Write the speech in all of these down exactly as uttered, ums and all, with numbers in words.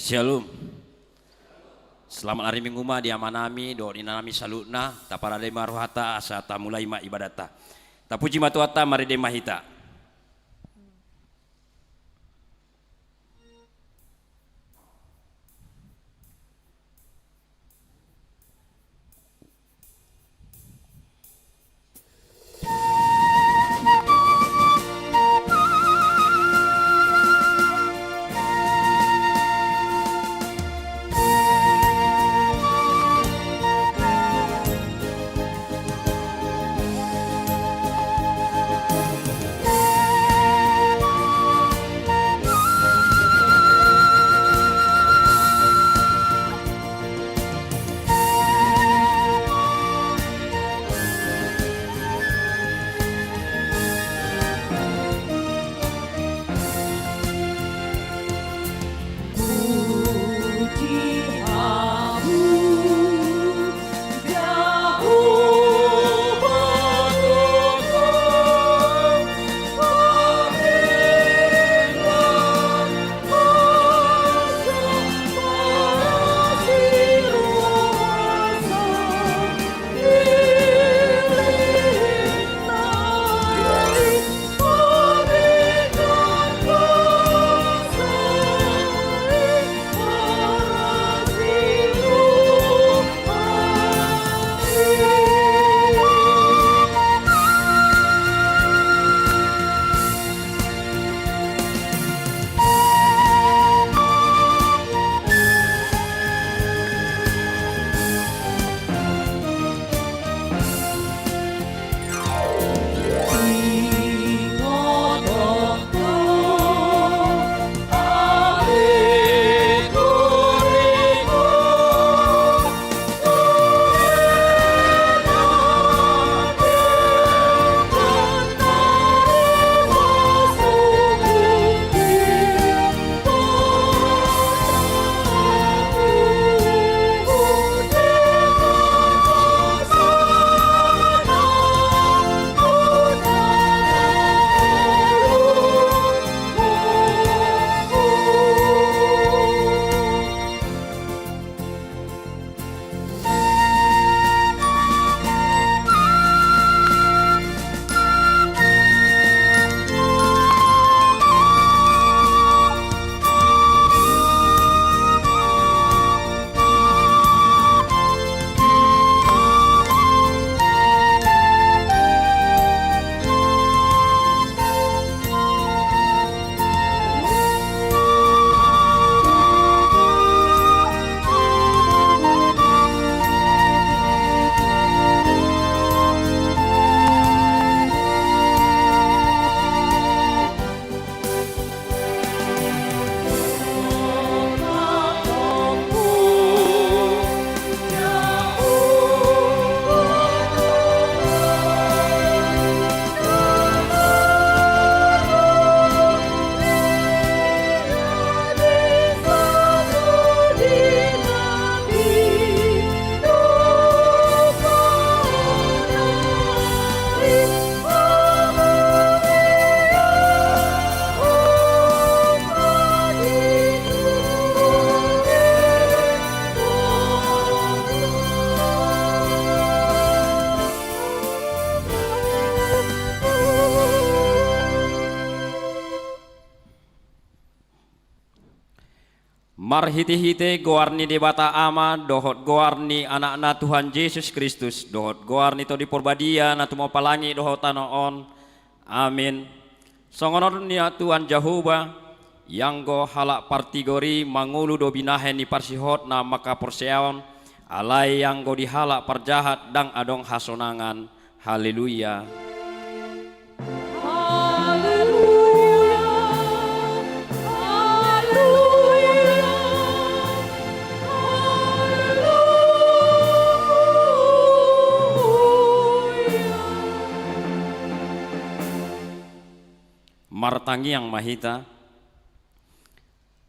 Shalom. Selamat ari Minggu ma di amanami dohot inanami saluhutna. Taparade ma rohanta asa tamulai ma ibadatta. Tapuji ma Tuhanta, marende ma hita. Marhitehite goar ni Debata Ama, dohot goar ni Anakna Tuhan Jesus Kristus, dohot goar ni Tondi Porbadia, na tumompa langit dohot tano on. Amin. Songon on ninna Tuhan Jahowa, ianggo halak partigor i mangolu do binahen ni parsihotna mangkaporseaon, alai ianggo di halak parjahat ndang adong hasonangan. Haleluya. Haleluya. Haleluya. Haleluya. Martangiang ma hita.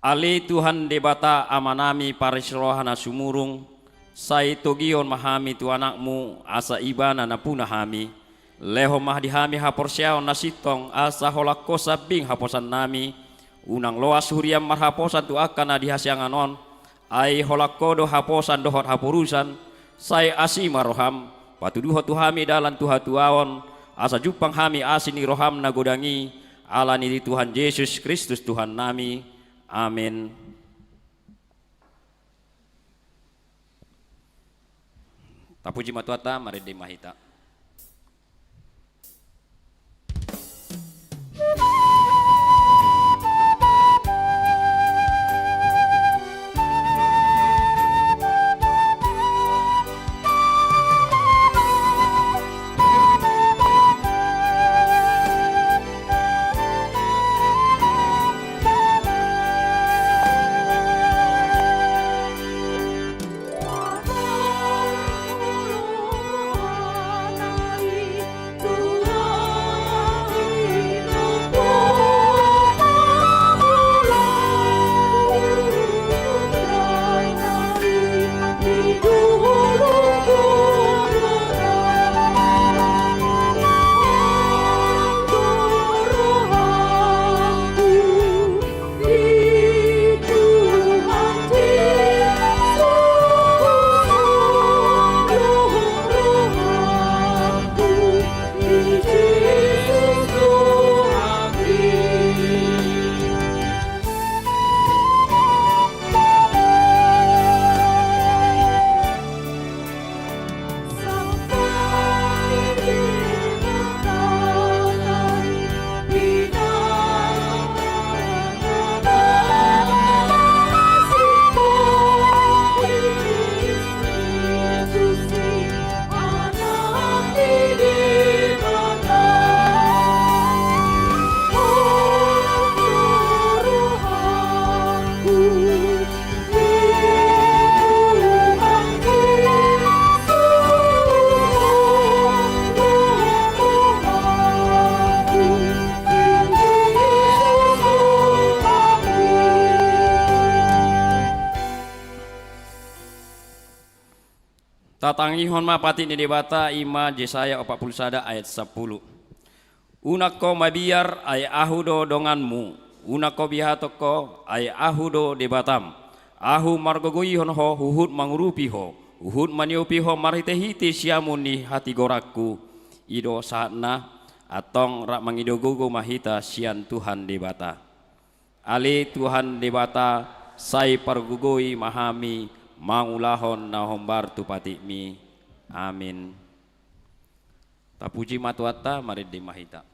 Ale Tuhan Debata Amanami parisi roha na sumurung, sai togihon ma hami tu Anakmu, asa Ibana nampuna hami. Lehon ma di hami haporseaon na sintong, asa holan Ho sambing haposannami, Unang loas huriam marhaposan tu angka na di hasiangan on, ai holan Ho do haposan dohot haporusan. Sai asi ma roham, patuduhon tu hami dalan tu hatuaon, asa jumpang hami asi ni roham na godang i, ala ni Tuhan Jesus Kristus Tuhannami. Amen. Tapuji ma Tuhanta, marende ma hita. Tatangihon ma patik ni Debata, i ma Jesaya opat pulu sada ayat sampulu. Unang ho mabiar, ai Ahu do donganmu. Unang ho bihaton ho, ai Ahu do Debatam. Ahu margogoihon ho huhut mangurupi ho, huhut maniopi ho marhitehite siamun ni hatigoranHu. I do sahatna. Antong rap mangido gogo ma hita sian Tuhan Debata. Ale Tuhan Debata, sai pargogoi ma hami mangulahon na hombar tu patikMi. Amin. Tapuji ma Tuhanta, marende ma hita.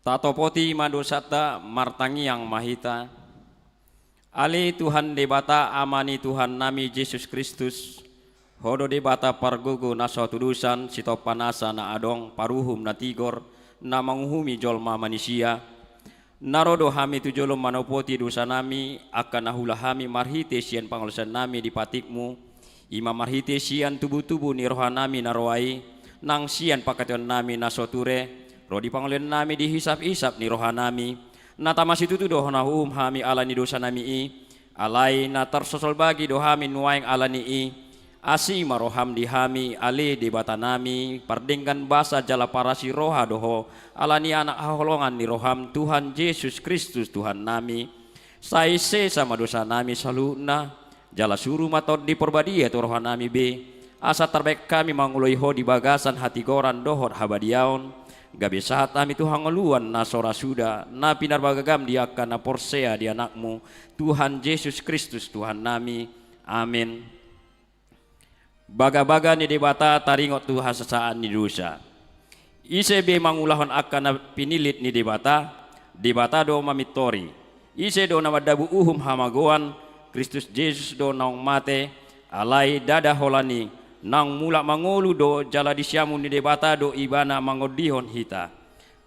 Tatopoti ma dosanta, martangiang ma hita. Ale Tuhan Debata, Ama ni Tuhannami Jesus Kristus, Ho do Debata pargogo na so hatudosan, sitompa nasa na adong, paruhum na tigor, na manguhumi jolma manisia. Na ro do hami tu jolom manopoti dosanami, angka na huula hami marhite sian pangalaosionnami di patikmu, i ma marhite sian tubutubu ni rohanami na roa i, nang sian pangkataionami na so ture, ro di pangolaionnami di hisaphisap ni rohanami, na tama situtu do na huuhum hami ala ni dosanami i, alai na tarsosolbagi do hami nuaeng ala ni i, asi ma roham di hami, ale Debatanami, pardenggan basa jala parasi roha do Ho, ala ni Anak haholongan ni roham, Tuhan Jesus Kristus Tuhannami. Sai sesa ma dosanami saluhutna, jala suru ma Tondi Parbadia tu rohanami be, asa tarbaen hami mangoloi Ho di bagasan hatigoran dohot habadiaon, gabe sahat hami tu hangoluan na so ra suda, na pinarbagagam di angka na porsea di Anakmu, Tuhan Jesus Kristus Tuhannami. Amen. Bagabaga ni Debata taringot tu hasesaan ni dosa. Ise be mangulahon angka na pinillit ni Debata, Debata do mamintori. Ise do na mandabu uhum hamagoan, Kristus Jesus do naung mate, alai ndada holan i, naung mulak mangolu do jala di siamun ni Debata do Ibana mangondihon hita.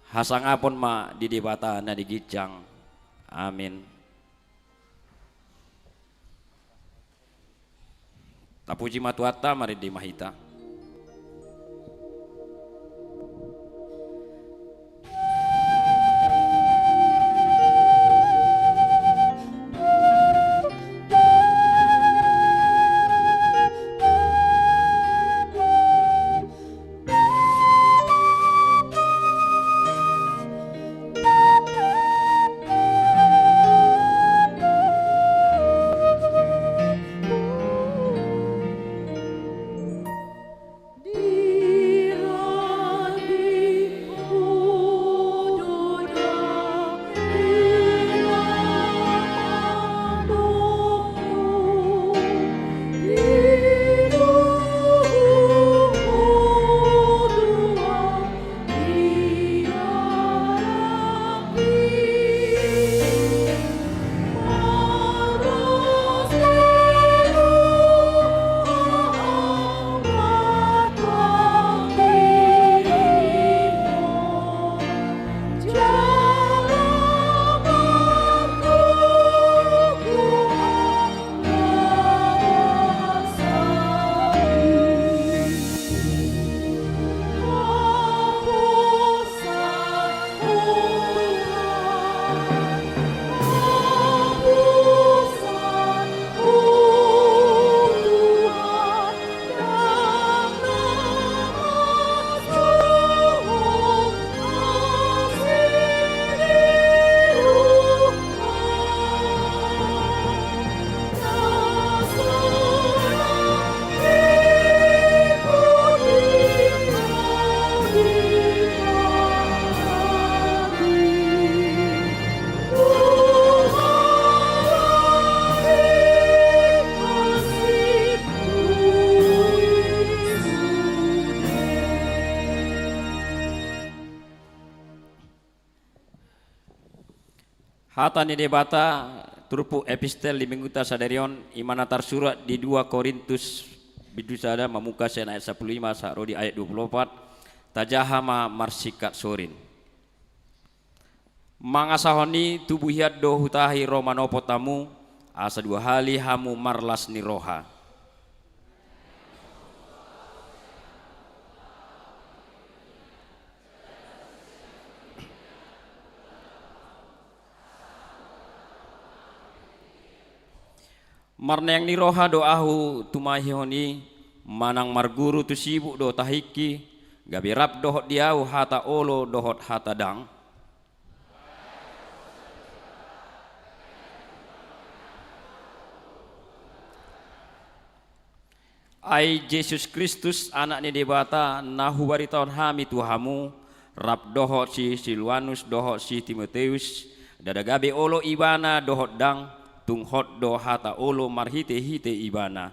Hasangapon ma di Debata na di ginjang. Amen. Tapuji ma Tuhanta, marende ma hita. Hata ni Debata, turpuk epistel di Mingguta sadari on, i ma na tarsurat di dua Korintus bindu sada mamungka sian ayat sampulu lima sahat ro di ayat dua pulu opat, tajaha ma marsingkat sorin. Mangasahon i tubu hian do hutahi ro manopot hamu, asa dua hali hamu marlas ni roha. Marneang ni roha do ahu tumahihon i, manang marguru tu sibuk do tahingki, gabe rap dohot di ahu hata olo dohot hata dang. Ai Jesus Kristus, Anak ni Debata, na hubaritahon hami tu hamu, rap dohot si Silwanus dohot si Timoteus, ndada gabe olo ibana dohot dang, tung hot do hata olo marhitehite ibana.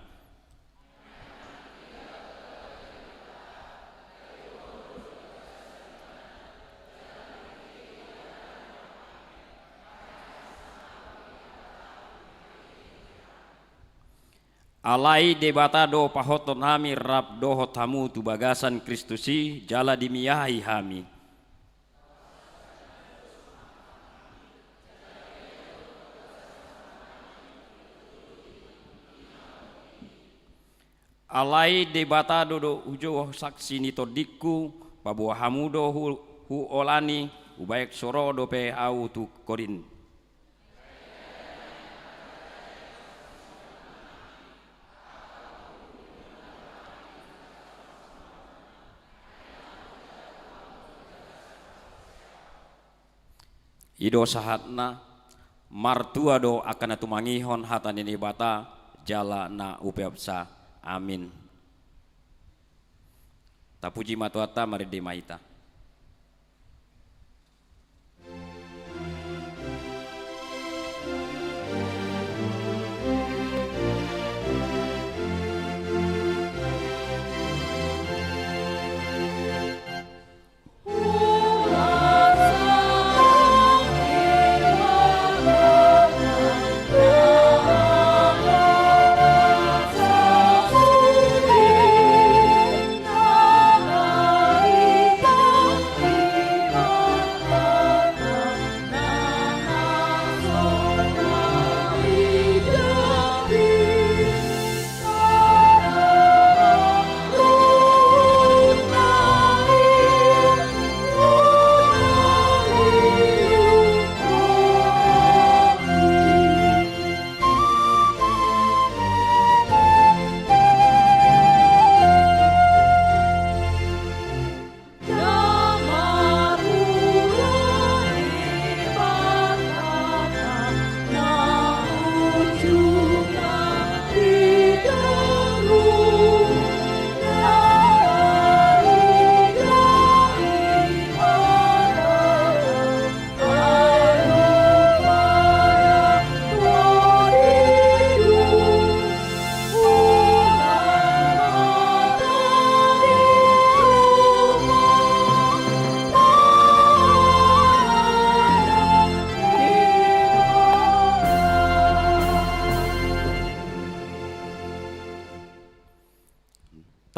Alai Debata do pahothon hami rap dohot hamu tu bagasan Kristus i, jala dimiahi hami. Alai Debata do, do hujou saksi ni tondingku, paboa hamu do hu-, huolani, hubaen so ro dope ahu tu Korint. I do sahatna. Martua do angka na tumangihon hata ni Debata jala na umpeopsa. Amin. Tapuji ma Tuhanta, marende ma hita.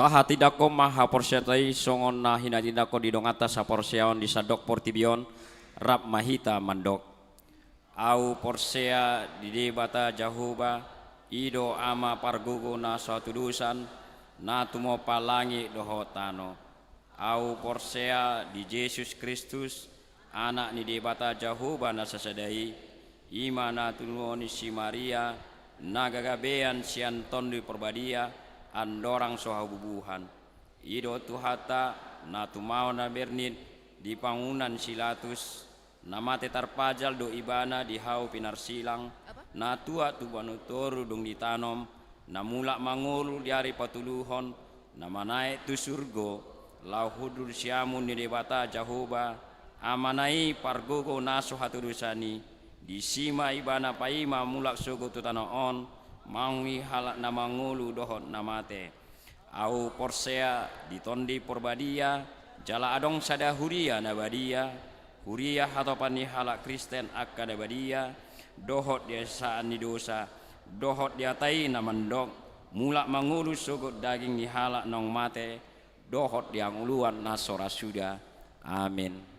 Tahatindangkon ma haporseaonta i songon na hinatindangkon di donganta saporseaon di sandok portibi on. Rap ma hita mandok. Ahu porsea di Debata Jahowa, i do Ama pargogo na so hatudosan, na tumompa langit dohot tano. Ahu porsea di Jesus Kristus, Anak ni Debata Jahowa na sasada i, i ma na tinubuhon ni si Maria, na gagabean sian Tondi Parbadia, andorang so habubuhan. I do Tuhanta, na tumaon na bernit di pangunan si Pilatus, na mate tarpajal do ibana di hau pinarsilang, na tuat tu banua toru dung ditanom, na mulak mangolu di ari patoluhon, na manaek tu surgo, laho hundul siamun ni Debata Jahowa, Amana i pargogo na so hatudosan i, disi ma ibana paima mulak sogot tu tano on, mangihut halak na mangolu dohot na mate. Ahu porsea di Tondi Parbadia, jala adong sada huria na badia, huria hatopan ni halak Kristen angka na badia, dohot di hasesaan ni dosa, dohot di hata i na mandok, mulak mangolu sogot daging ni halak naung mate, dohot di hangoluan na so ra suda. Amin.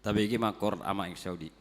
Tabege ma chord Ama Eng Saudi.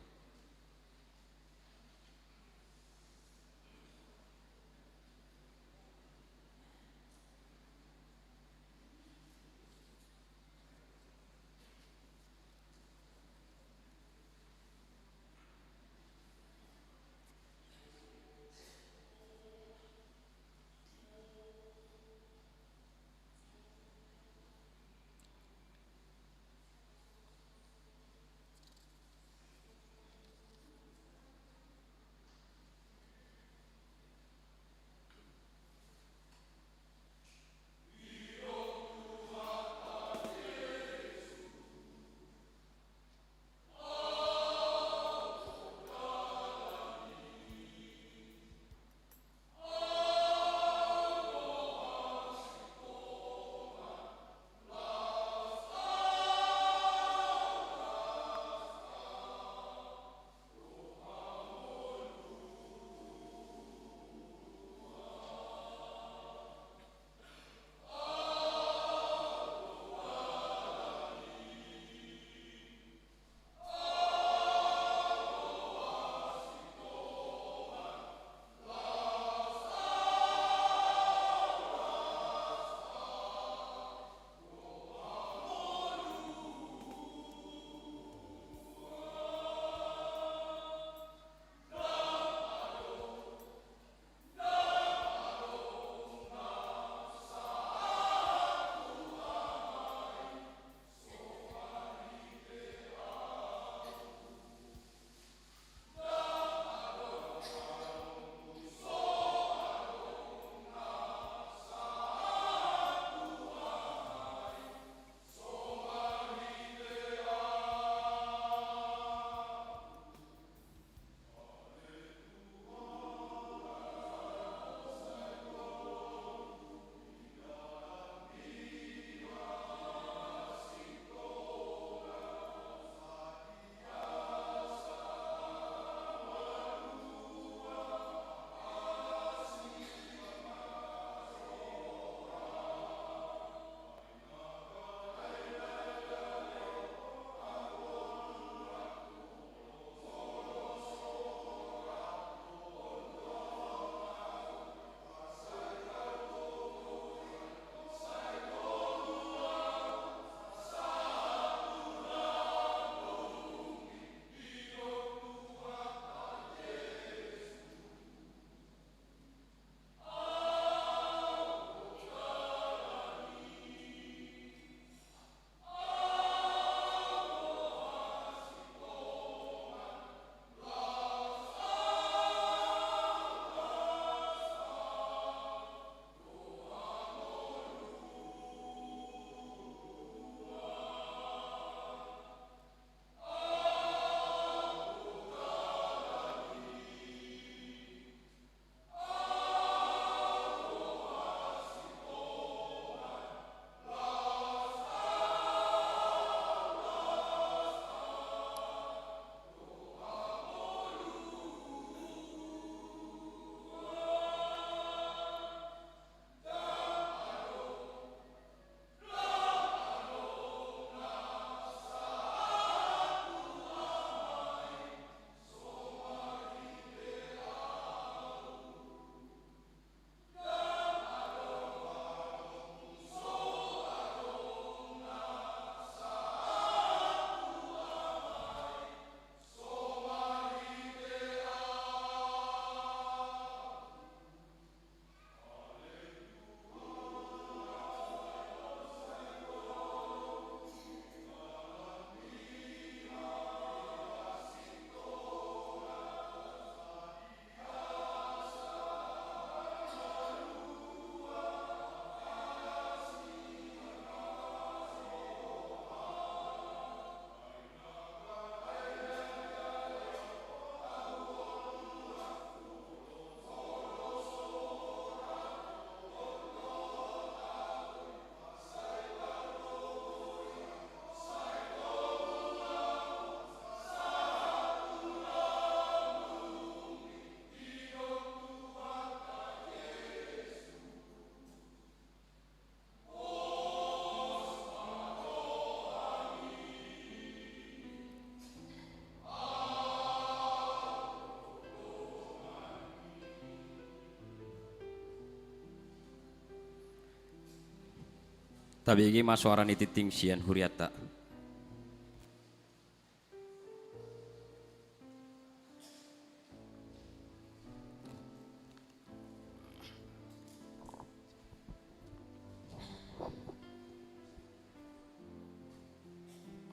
Tabege ma soara ni tingting sian hurianta.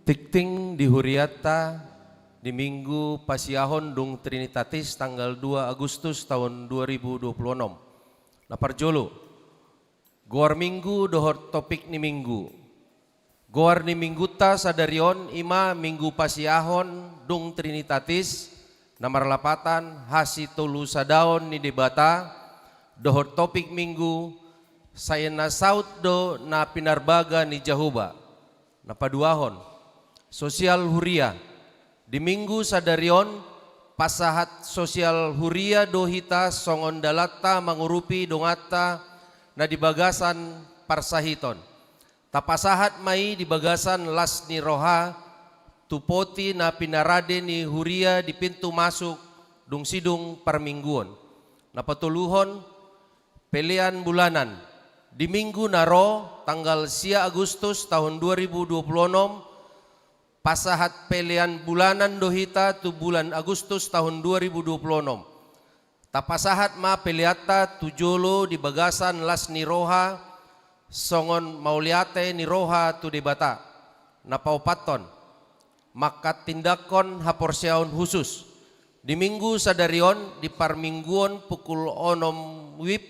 Tingting di hurianta di Minggu Pasiahon dung Trinitatis tanggal dua Agustus tahun dua ribu dua puluh enam. Na parjolo, goar Minggu dohot topik ni Minggu. Goar ni Minggunta sadari on i ma Minggu Pasiahon dung Trinitatis, na marlapatan hasitolusadaon ni Debata, dohot topik Minggu, sai na saut do na pinarbaga ni Jahowa. Na paduahon, sosial huria. Di Minggu sadari on, pasahat sosial huria do hita songon dalanta mangurupi donganta na di bagasan parsahiton. Tapasahat ma i di bagasan las ni roha, tu poti na pinarade ni huria di pintu masuk dung sidung parmingguon. Na patoluhon, pelean bulanan. Di Minggu na ro, tanggal sia Agustus tahun dua ribu dua puluh enam, pasahat pelean bulanan do hita tu bulan Agustus tahun dua ribu dua puluh enam. Tapasahat ma peleanta tu jolo di bagasan las ni roha, songon mauliate ni roha tu Debata. Na paopathon, manghatindanghon haporseaon husus. Di Minggu sadari on, di parmingguon pukul onom wib,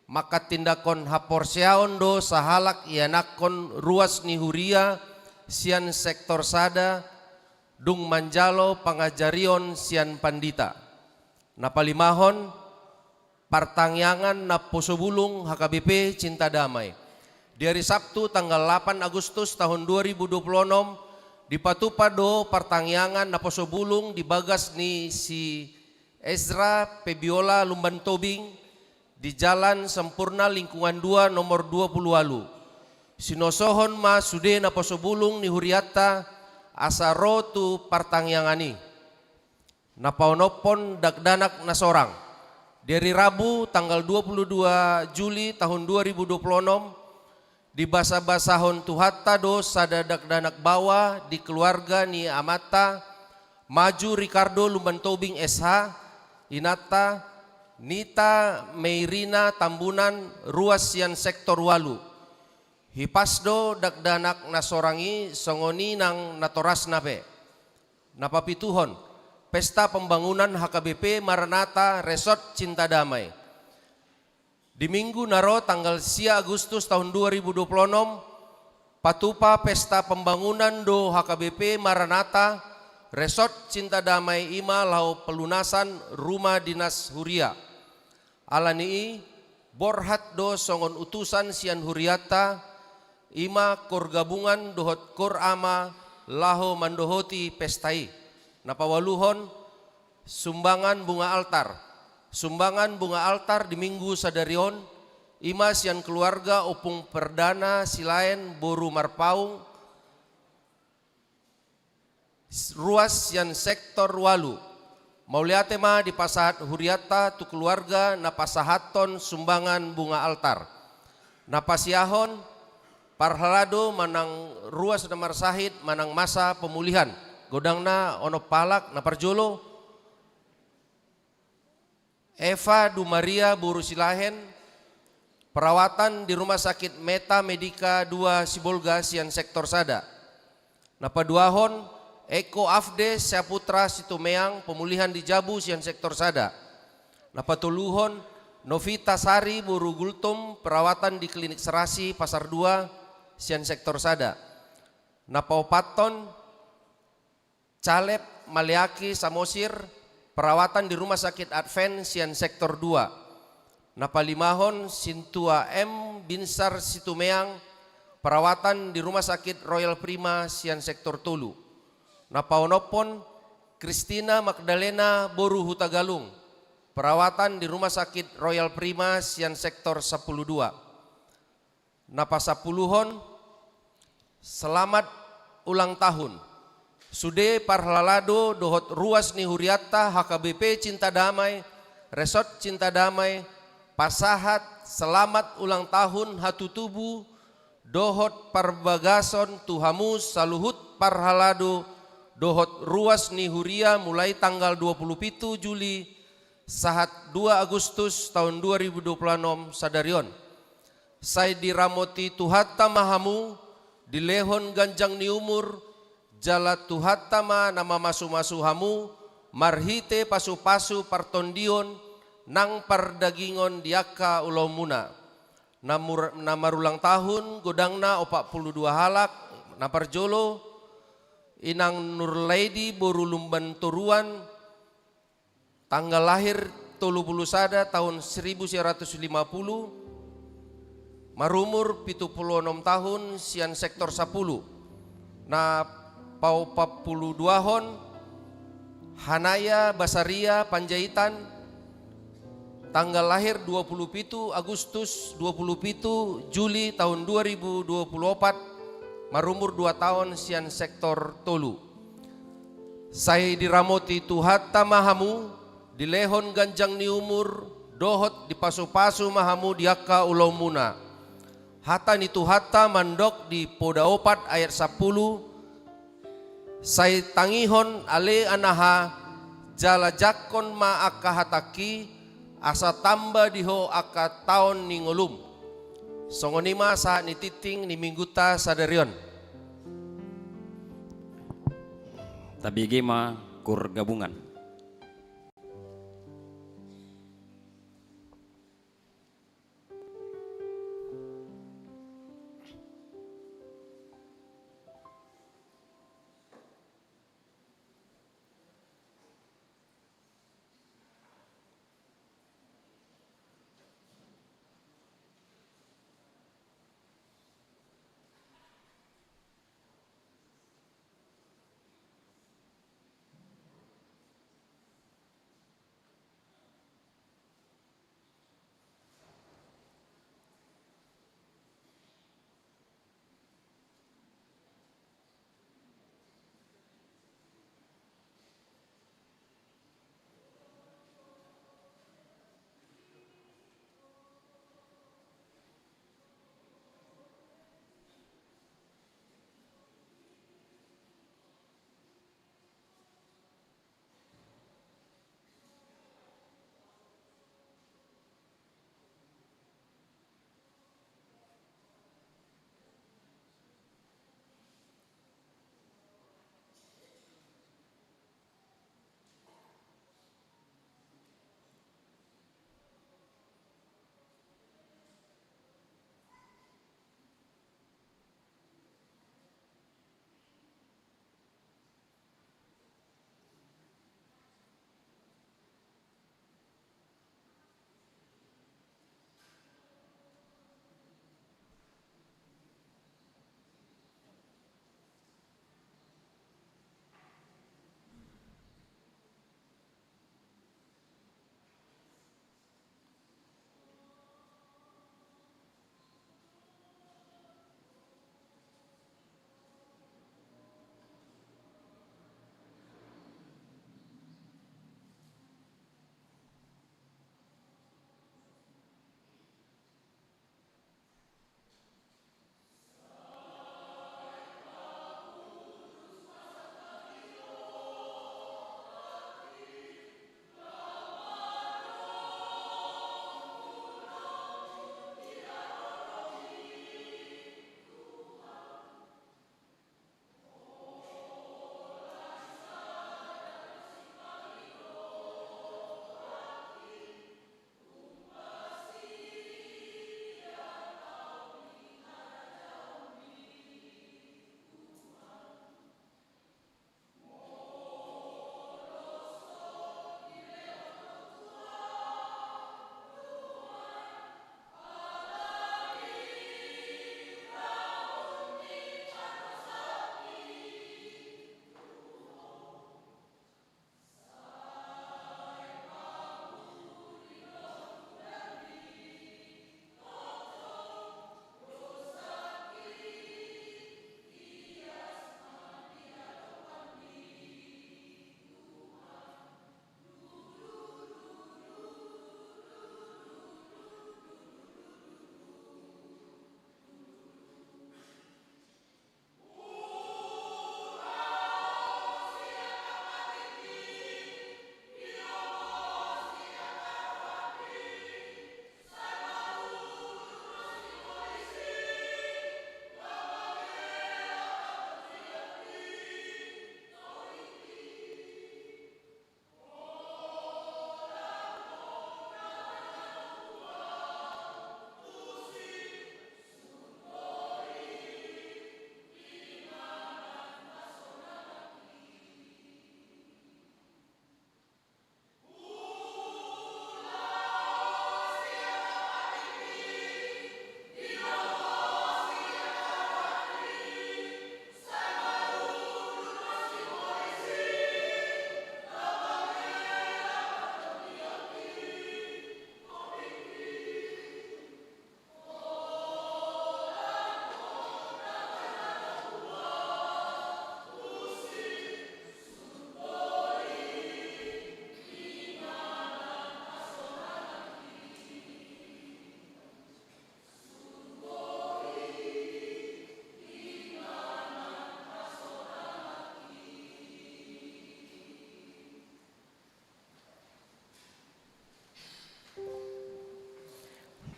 manghatindanghon haporseaon do sahalak ianakhon ruas ni huria sian sektor sada dung manjalo pangajarion sian pandita. Na palimahon, partangiangan naposobulung H K B P Cinta Damai. Di ari Sabtu tanggal lapan Agustus tahun dua ribu dua puluh enam, dipatupa do partangiangan naposobulung di bagas ni si Ezra Febiola Lumban Tobing di Jalan Sempurna Lingkungan dua nomor dua puluh ualu. Sinosohon ma sude naposobulung ni hurianta asa ro tu partangiangan i. Na paonomhon, dakdanak na sorang. Di ari Rabu tanggal dua puluh dua Juli tahun dua ribu dua puluh enam, dibasabasahon Tuhanta do sada dakdanak baoa di keluarga ni amanta, Maju Ricardo Lumban Tobing S H, inanta, Nita Meirina Tambunan, ruas sian sektor ualu. Hipas do dakdanak na sorang i, songon i nang natorasna pe. Na papituhon, pesta pembangunan H K B P Maranatha Resort Cinta Damai. Di Minggu na ro tanggal sia Agustus tahun dua ribu dua puluh enam, patupa pesta pembangunan do H K B P Maranatha Resort Cinta Damai, i ma laho pelunasan rumah dinas huria. Ala ni i, borhat do songon utusan sian hurianta, i ma kor gabungan dohot kor ama, laho mandohoti pesta i. Na paualuhon, sumbangan bunga altar. Sumbangan bunga altar di Minggu sadari on, i ma sian keluarga Ompung Perdana Silaen boru Marpaung, ruas sian sektor ualu. Mauliate ma dipasahat hurianta tu keluarga na pasahathon sumbangan bunga altar. Na pasiahon, parhalado manang ruas na marsahit manang masa pemulihan. Godangna onom halak. Na parjolo, Eva Dumaria boru Silahen, perawatan di Rumah Sakit Meta Medica dua Sibolga sian sektor sada. Na paduahon, Eko Afde Saputra Situmeang, pemulihan di jabu sian sektor sada. Na patoluhon, Novita Sari boru Gultom, perawatan di Klinik Serasi Pasar dua sian sektor sada. Na paopathon, Caleb Maleaki Samosir, perawatan di Rumah Sakit Advent sian sektor dua. Na palimahon, Sintua M Binsar Situmeang, perawatan di Rumah Sakit Royal Prima sian sektor tolu. Na paonomhon, Kristina Magdalena boru Hutagalung, perawatan di Rumah Sakit Royal Prima sian sektor sampulu dua. Na pasampuluhon, selamat ulang tahun. Sude parhalado dohot ruas ni hurianta H K B P Cinta Damai, Resort Cinta Damai, pasahat selamat ulang tahun hatutubu dohot parbagason tu hamu saluhut parhalado dohot ruas ni huria mulai tanggal dua puluh pitu Juli sahat dua Agustus taon dua ribu dua puluh onom sadari on. Sai diramoti Tuhanta ma hamu, dilehon ganjang ni umur, jala Tuhanta ma na mamasumasu hamu marhite pasupasu partondion nang pardagingon di angka ulaonmuna. Na mur-, na marulang tahun godangna opat pulu dua halak, na parjolo, Inang Nurlaidi boru Lumban Toruan, tanggal lahir tolu pulu sada taon seribu sia ratus lima pulu, marumur pitu pulu onom tahun, sian sektor sapulu. Na paopat pulu duahon, Hanaya Basaria Panjaitan, tanggal lahir dua pulu pitu Agustus, dua pulu pitu Juli taon dua ribu dua pulu opat, marumur dua taon, sian sektor tolu. Sai diramoti Tuhanta ma hamu, dilehon ganjang ni umur, dohot dipasupasu ma hamu di angka ulaonmuna. Hata ni Tuhanta mandok di Poda opat ayat sapulu, sai tangihon ale anaha, jala jangkon ma angka hatangki, asa tamba di ho angka taon ni ngolum. Songon i ma sahat ni tingting ni minggunta sadari on. Tabege ma Koor Gabungan.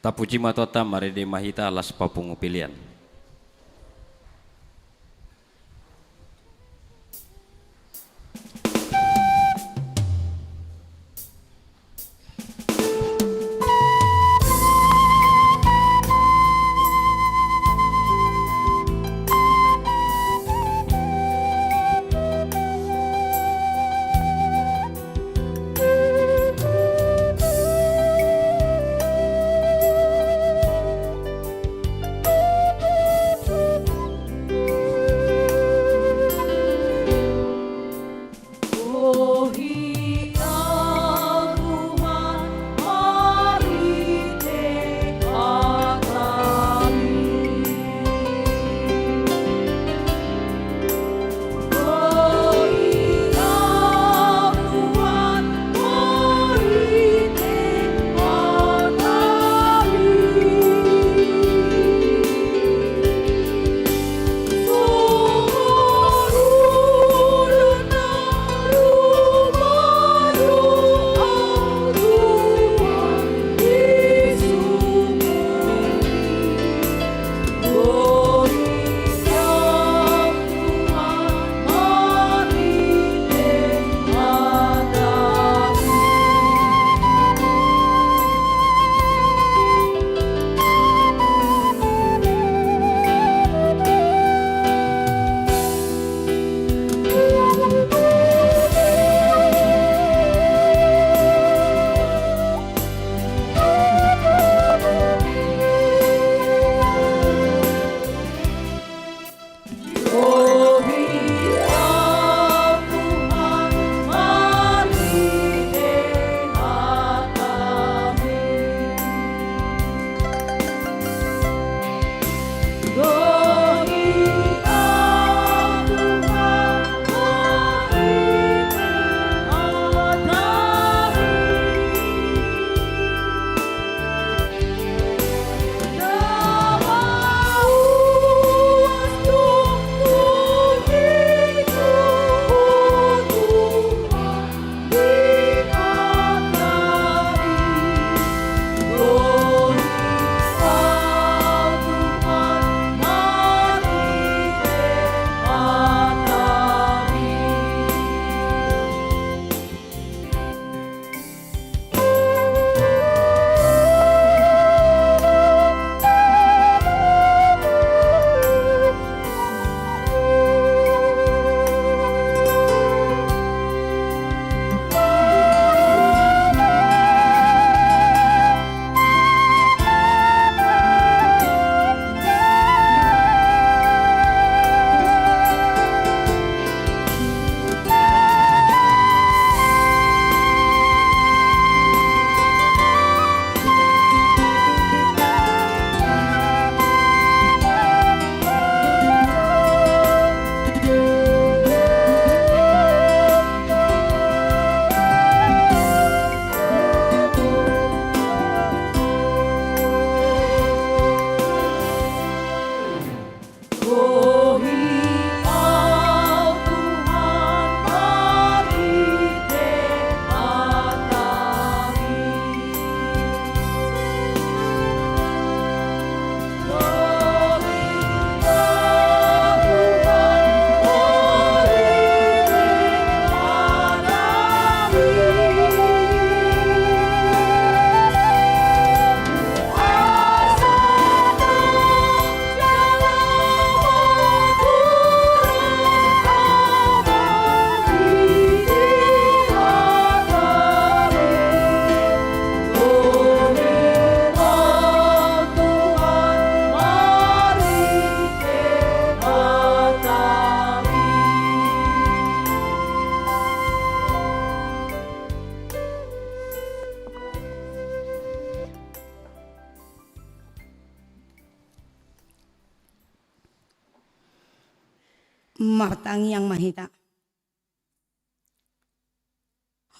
Tapuji ma Tuhanta, marende ma hita las papungu pelean. Martangiang ma hita.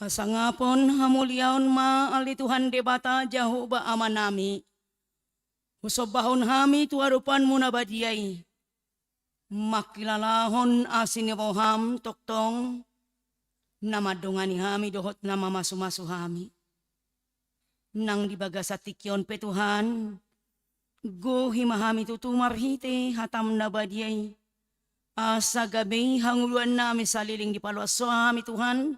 Hasangapon, hamuliaon ma ale Tuhan Debata Jahowa Amanami. Husombahon hami tu adopanMu na badia i, mangkilalahon asi ni rohaM tongtong, na mandongani hami dohot na mamasumasu hami. Nang di bagasan tingki on pe Tuhan, gohi ma hami tutu marhite hataM na badia i, asa gabe i hangoluannami saleleng dipaloas Ho hami Tuhan,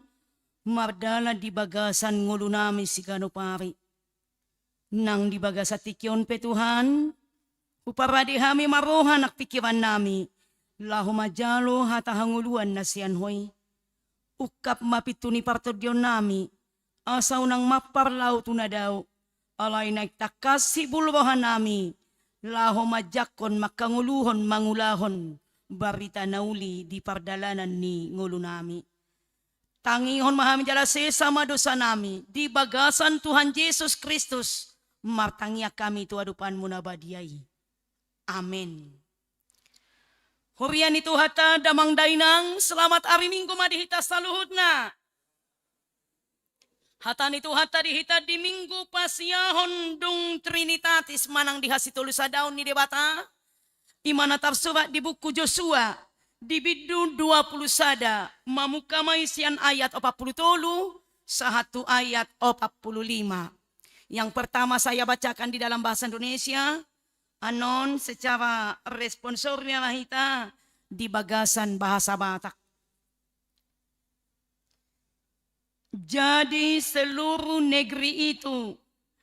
mardalan di bagasan ngolunami siganup ari. Nang di bagasan tingki on pe Tuhan, huparade hami ma roha nang pingkirannami, laho manjalo hata hangoluan na sian Ho i. Ungkap ma pintu ni partondionnami, asa unang mampar laho tu na dao, alai naeng tangkas hibul rohanami, laho manjangkon manghangoluhon mangulahon barita na uli di pardalanan ni ngolunami. Tangihon ma hami jala sesa ma dosanami di bagasan Tuhan Jesus Kristus, martangiang hami tu adopanMu na badia i. Amen. Huria ni Tuhanta damang dainang, selamat ari Minggu ma di hita saluhutna. Hata ni Tuhanta di hita di Minggu pasiahon dung Trinitatis manang di hasitolusadaon ni Debata, i ma na tarsurat di buku Josua, di bindu dua pulu sada, mamungka ma i sian ayat opat pulu tolu, sahat tu ayat opat pulu lima. Yang pertama saya bacakan di dalam bahasa Indonesia, annon secara responsorial ma hita di bagasan bahasa Batak. Jadi seluruh negeri itu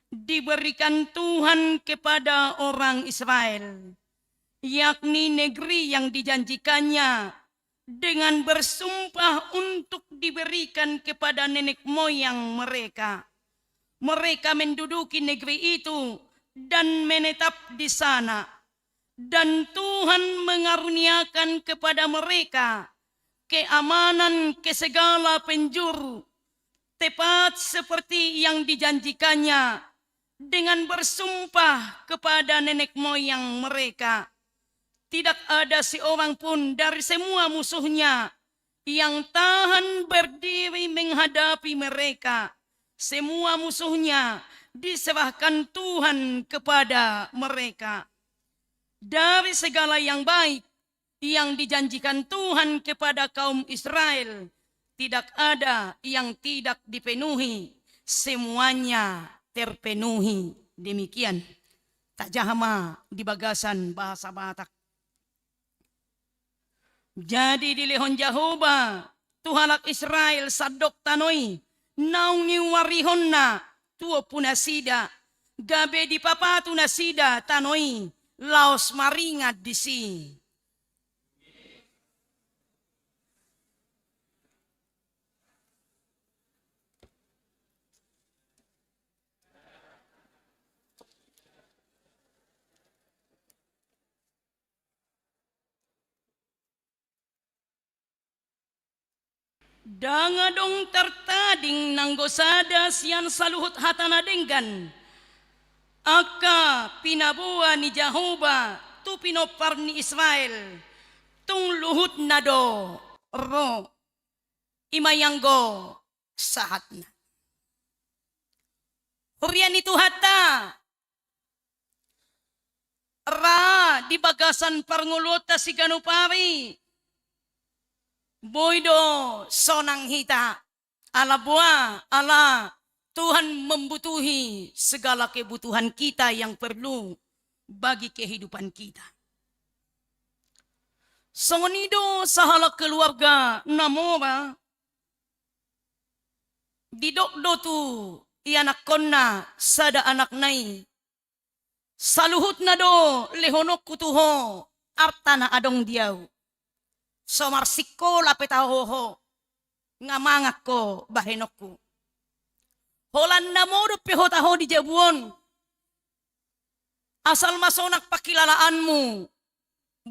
diberikan Tuhan kepada orang Israel, yakni negeri yang dijanjikannya, dengan bersumpah untuk diberikan kepada nenek moyang mereka. Mereka menduduki negeri itu dan menetap di sana. Dan Tuhan mengaruniakan kepada mereka keamanan ke segala penjuru, tepat seperti yang dijanjikannya dengan bersumpah kepada nenek moyang mereka. Tidak ada seorang pun dari semua musuhnya yang tahan berdiri menghadapi mereka. Semua musuhnya diserahkan Tuhan kepada mereka. Dari segala yang baik yang dijanjikan Tuhan kepada kaum Israel, tidak ada yang tidak dipenuhi, semuanya terpenuhi. Demikian. Tajaha ma di bagasan bahasa Batak. Jadi dilehon Jahowa tu halak Israel sandok tano i, naung niuarihonna tu ompunasida, gabe dipapatu nasida tano i laos maringan disi. Ndang adong tartading nanggo sada sian saluhut hata na denggan, angka pinaboa ni Jahowa tu pinompar ni Israel, tung luhutna do ro. I ma i anggo sahatna. Huria ni Tuhanta, ra di bagasan parngoluonta siganup ari, boi do sonang hita, ala boha, ala Tuhan membutuhi segala kebutuhan kita yang perlu bagi kehidupan kita. Songon i do sahalak keluarga na mora, didok do tu ianakhonna sada anakna i, saluhutna do lehononku tu ho arta na adong di ahu. So marsingkola pe taho ho, nga mangan ho bahenonku. Holan na modom pe ho taho di jabu on, asal ma sonang pangkilalaanmu,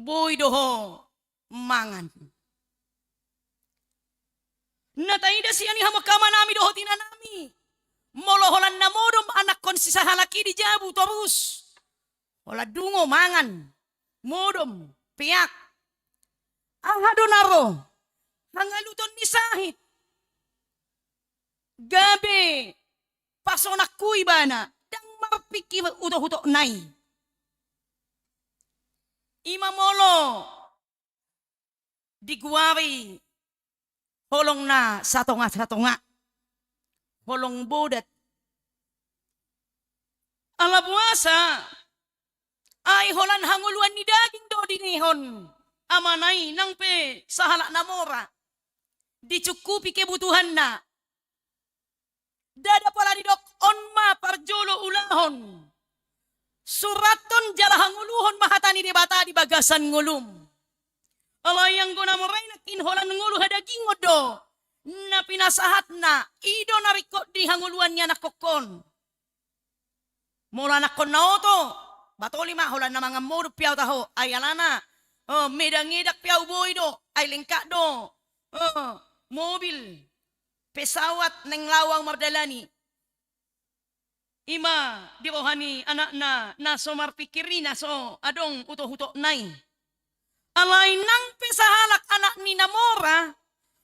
boi do ho mangan. Na taida sian i hamu angka amanami dohot inanami, molo holan na modom anakhon si sahalak i di jabu torus, holan dungo mangan, modom, peak. Aha do na ro? Hangaluton ni sahit. Gabe pasonangku ibana, ndang marpingkir utokutokna i. I ma molo diguari holong na satongasatonga, holong bodat. Ala boasa? Ai holan hangoluan ni daging do dilehon amana i nang pe sahalak na mora, dicukkupi kebutuhanna. Ndada pola didok on ma parjolo ulahon, surathon jala hangoluhon ma hata ni Debata di bagasan ngolum. Alai anggo na mora i nangkin holan ngolu hadagingon do na pinasahatna, i do na ringkot di hangoluan ni anakkonhon. Molo anakkon na oto, batoli ma, holan na mangan modom pe au taho, ai alana, eh, medang-edang pe au boi do, ai lengkap do, eh, mobil, pesawat naeng laho au mardalani. I ma di roha ni anakna na so marpingkir i, na so adong utok-utokna i. Alai nang pe sahalak anak ni na mora,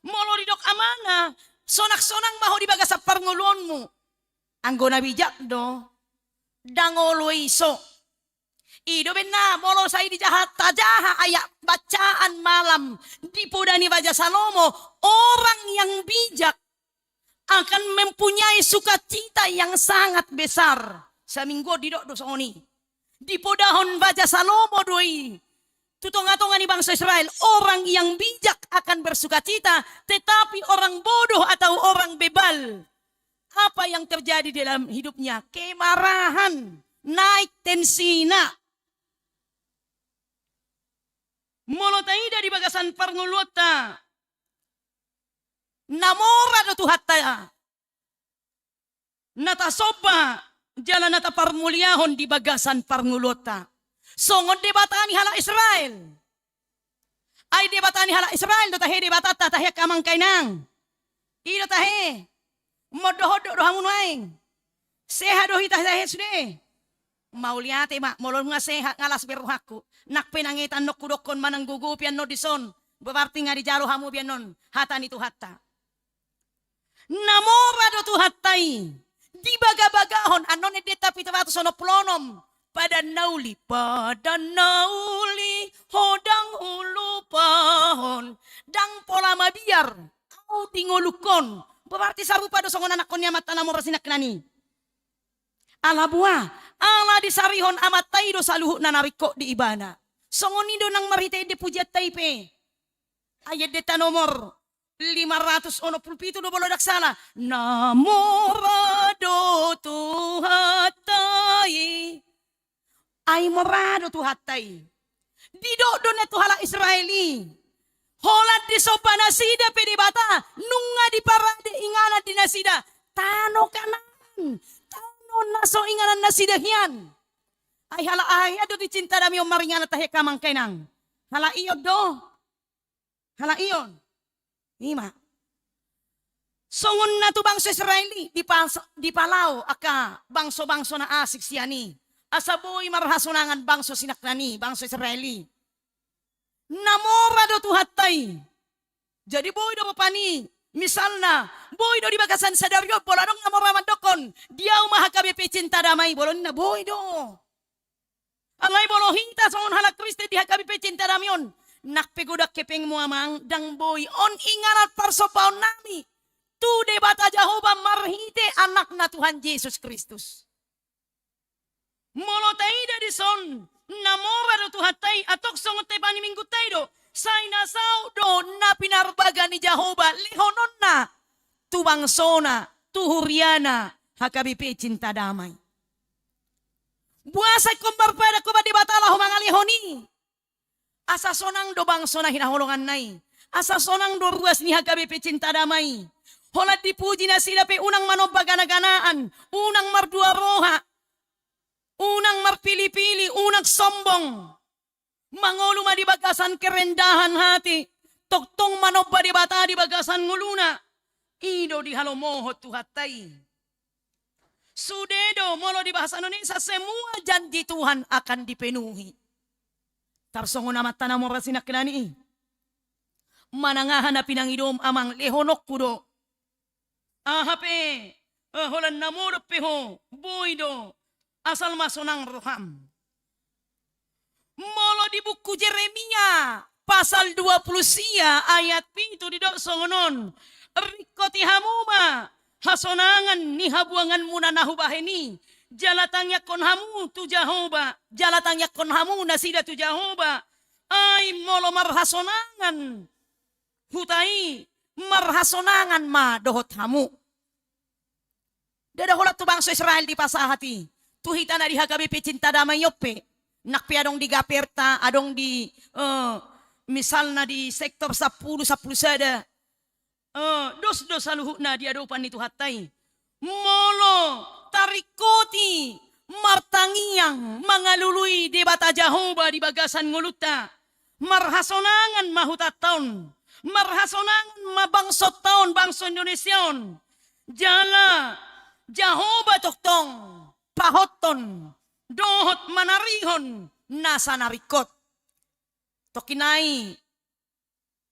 molo didok amana, sonang-sonang ma ho di bagasan parngoluonmu. Anggo na bijak do, ndang olo iso. I do umbahen na molo sai dijaha, tajaha ayat bacaan malam di poda ni Raja Salomo, orang yang bijak akan mempunyai sukacita yang sangat besar. Saminggu on didok do songon i. Dipodahon Raja Salomo do i tu tonga-tonga ni bangso Israel. Orang yang bijak akan bersukacita, tetapi orang bodoh atau orang bebal, apa yang terjadi dalam hidupnya? Kemarahan, naik tensina. Molo taida di bagasan parngoluonta, na mora do Tuhanta na tasomba jala na taparmuliahon di bagasan parngoluonta. Songon Debata ni halak Israel. Ai Debata ni halak Israel do tahe Debatanta, tahe angka amang inang. I do tahe. Mondok-ondok do hamu nuaeng. Sehat do hita tahe sude. Mauliate ma, molo nunga sehat, nga las be rohangku. Nang pe nang etan nongku dokkon manang gogo pe annon dison, berarti nga dijalo hamu be annon hata ni Tuhanta. Na mora do Tuhanta i. Dibagabagahon, annon endenta pitu ratus onom pulu onom. Padan na uli, padan na uli, ho ndang hulupahon, ndang pola mabiar au di ngolungkon. Berarti sarupa do songon anakkon ni amanta na mora sinangkinan i. Ala boha? Ala disarihon amanta i do saluhutna na ringkot di ibana. Songon i do nang marhite ende pujianta i pe. Ai endenta nomor lima ratus onom pulu pitu do molo ndang sala. Na mora do Tuhanta i. Ai mora do Tuhanta i. Didok do na tu halak Israel i. Holan disomba nasida pe Debata, nunga diparade inganan di nasida tano Kanaan, tano na so inganan nasida hian. Ai halak aha hian do di cinta dami on maringanan tahe angka amang inang? Halak i on do. Halak i on. I ma. Songon na tu bangso Israel i, dipas-, dipalao angka bangso-bangso na asing sian i. Asa boi marhasonangan bangso sinangkinan i, bangso Israel i. Na mora do Tuhanta i. Jadi boi do rupani, misalna, boi do di bagasan sadari on, molo adong na mora mandokkon, di au ma H K B P Cinta Damai, bolon na boi do. Alai molo hita songon halak Kristen di H K B P Cinta Damai on, nang pe godang hepengmu amang, ndang boi, on inganan parsombaonnami tu Debata Jahowa marhite Anakna Tuhan Jesus Kristus. Molo taida dison, na mora do Tuhanta i, antong songon tema ni Minggunta i do, sai na saut do na pinarbaga ni Jahowa lehononna tu bangsona, tu huriana, H K B P Cinta Damai. Boasa ingkon marpadan ho ba Debata laho mangalehon i? Asa sonang do bangso na hinaholonganna i. Asa sonang do ruas ni H K B P Cinta Damai. Holan dipuji nasida pe unang manomba gana-ganaan, unang mardua roha, unang marpili-pili, unang sombong. Mangolu ma di bagasan kerendahan hati, tongtong manomba Debata di bagasan ngoluna. I do dihalomohon Tuhanta i. Sude do, molo di bahasa Indonesia, semua janji Tuhan akan dipenuhi. Tarsongon amanta na mora sinangkinan i. Manang aha na pinangidom amang, lehononku do. Aha pe, eh, holan na modom pe ho, boi do. Asal ma sonang roham. Molo di buku Jeremia pasal dua pulu sia ayat pitu didok songon on, ringkoti hamu ma hasonangan ni habuanganmuna na hubahen i, jala tangiangkon hamu tu Jahowa, jala tangiangkon hamu nasida tu Jahowa. Ai molo marhasonangan huta i, marhasonangan ma dohot hamu. Ndada holan tu bangso Israel dipasahat i. Tu hita na di H K B P Cinta Damai on pe, nang pe adong di gaperta, adong di, eh, misalna di sektor sampulu, sampulu sada, eh, dos do saluhutna di adopan ni Tuhanta i. Molo taringkoti martangiang mangalului Debata Jahowa di bagasan ngolunta, marhasonangan ma hutanta on, marhasonangan ma bangsonta on, bangso Indonesia on. Jala Jahowa tongtong pahothon dohot manarihon nasa na ringkot. Tongkin nai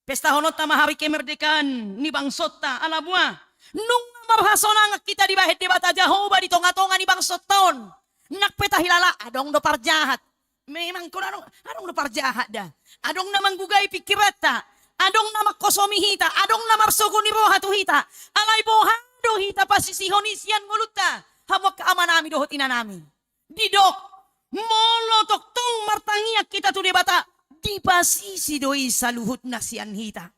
pestahononta ma hari kemerdekaan ni bangsonta, ala boha? Nunga marhasonangan hita dibahen Debata Jahowa di tongatonga ni bangsonta on. Nang pe tahilala adong do parjahat. Memang kona adong, adong do parjahat da. Adong na manggugai pingkiranta, adong na mangkosomi hita, adong na marsogo ni roha tu hita. Alai boha do hita pasisihon i sian ngolunta, hamu angka amanami dohot inanami? Didok, molo tongtong martangiang hita tu Debata, dipasisi do i saluhutna sian hita.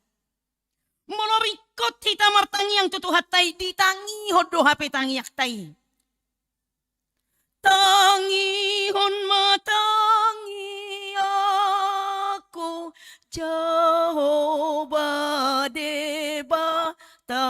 Molo ringkot hita martangiang tu Tuhanta i, ditangihon do hape tangiangta i. Tangihon ma tangiangku, Jahowa Debata.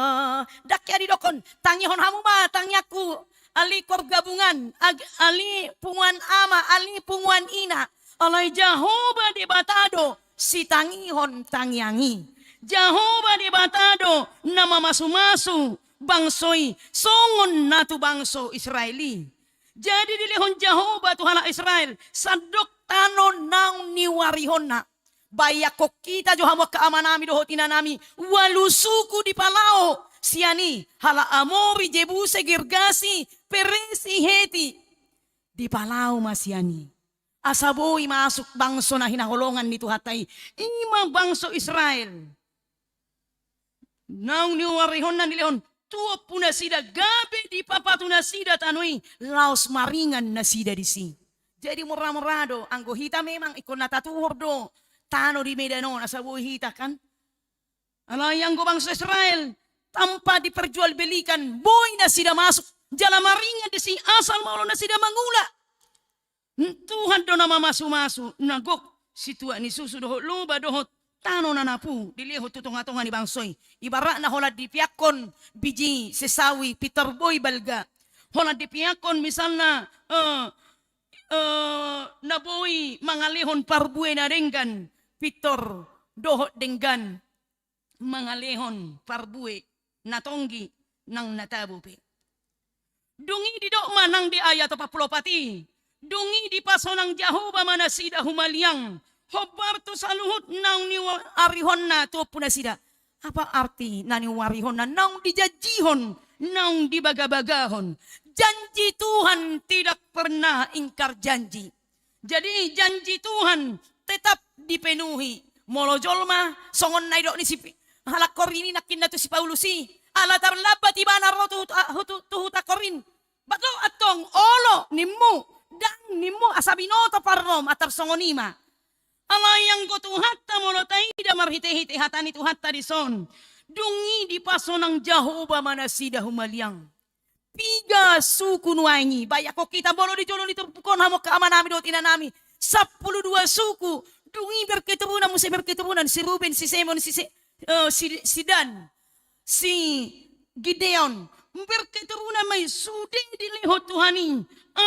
Ndang hea didokhon, tangihon hamu ma tangiangku, ale koor gabungan, ag-, ale punguan ama, ale punguan ina. Alai Jahowa Debata do sitangihon tangiang i. Jahowa Debata do na mamasumasu bangso i, songon na tu bangso Israel i. Jadi dilehon Jahowa tu halak Israel sandok tano naung niuarihonna. Bayangkon hita jo hamu angka amanami dohot inanami, ualu suku dipalao sian i, halak Amori, Jebusai, Girgasi, Peresi, Heti. Dipalao ma sian i. Asa boi masuk bangso na hinaholongan ni Tuhanta i, i ma bangso Israel. Naung niuarihonna nilehon tu ompunasida, gabe dipapatu nasida tano i, laos maringan nasida disi. Jadi mura-mura do, anggo hita memang ingkon na tatuhor do tano di Medan on, asa boi hita kan. Alai anggo bangso Israel, tanpa diperjualbelikan, boi nasida masuk jala maringan disi, asal ma olo nasida mangula. Tuhan do na mamasumasu, na gok situak ni susu dohot loba dohot tano na napu dilehon tu tongatonga ni bangso i. Ibaratna holan dipeakkon biji sesawi pintor boi balga. Holan dipeakkon misalna, eh, eh, na boi mangalehon parbue na denggan pintor dohot denggan mangalehon parbue na tonggi nang na tabo pe. Dung i didok ma nang di ayat opat pulu opat i, dung i dipasonang Jahowa ma nasida humaliang, hombar tu saluhut naung niuarihonna tu ompunasida. Apa arti na niuarihonna? Naung dijanjihon, naung dibagabagahon. Janji Tuhan tidak pernah ingkar janji. Jadi janji Tuhan tetap dipenuhi. Molo jolma songon na didok ni si Pi-, halak Korin i nangkin na tu si Paulus i, ala tarlambat ibana ro tu, tu, tu, tu huta Korin. Bah, antong olo nimmu, ndang nimmu, asa binoto parrom, antar songon i ma. Alai anggo Tuhanta molo taida marhitehite hata ni Tuhanta dison, dung i dipasonang Jahowa ma nasida humaliang. Piga suku nuaeng i? Bayangkon hita molo di jolo ni turpuk on, hamu angka amanami dohot inanami, sampulu dua suku. Dung i berketurunan, muse berketurunan si Ruben, si Simon, si Se-, eh, si, si Dan, si Gideon. Berketurunan ma i, sude dilehon Tuhan i.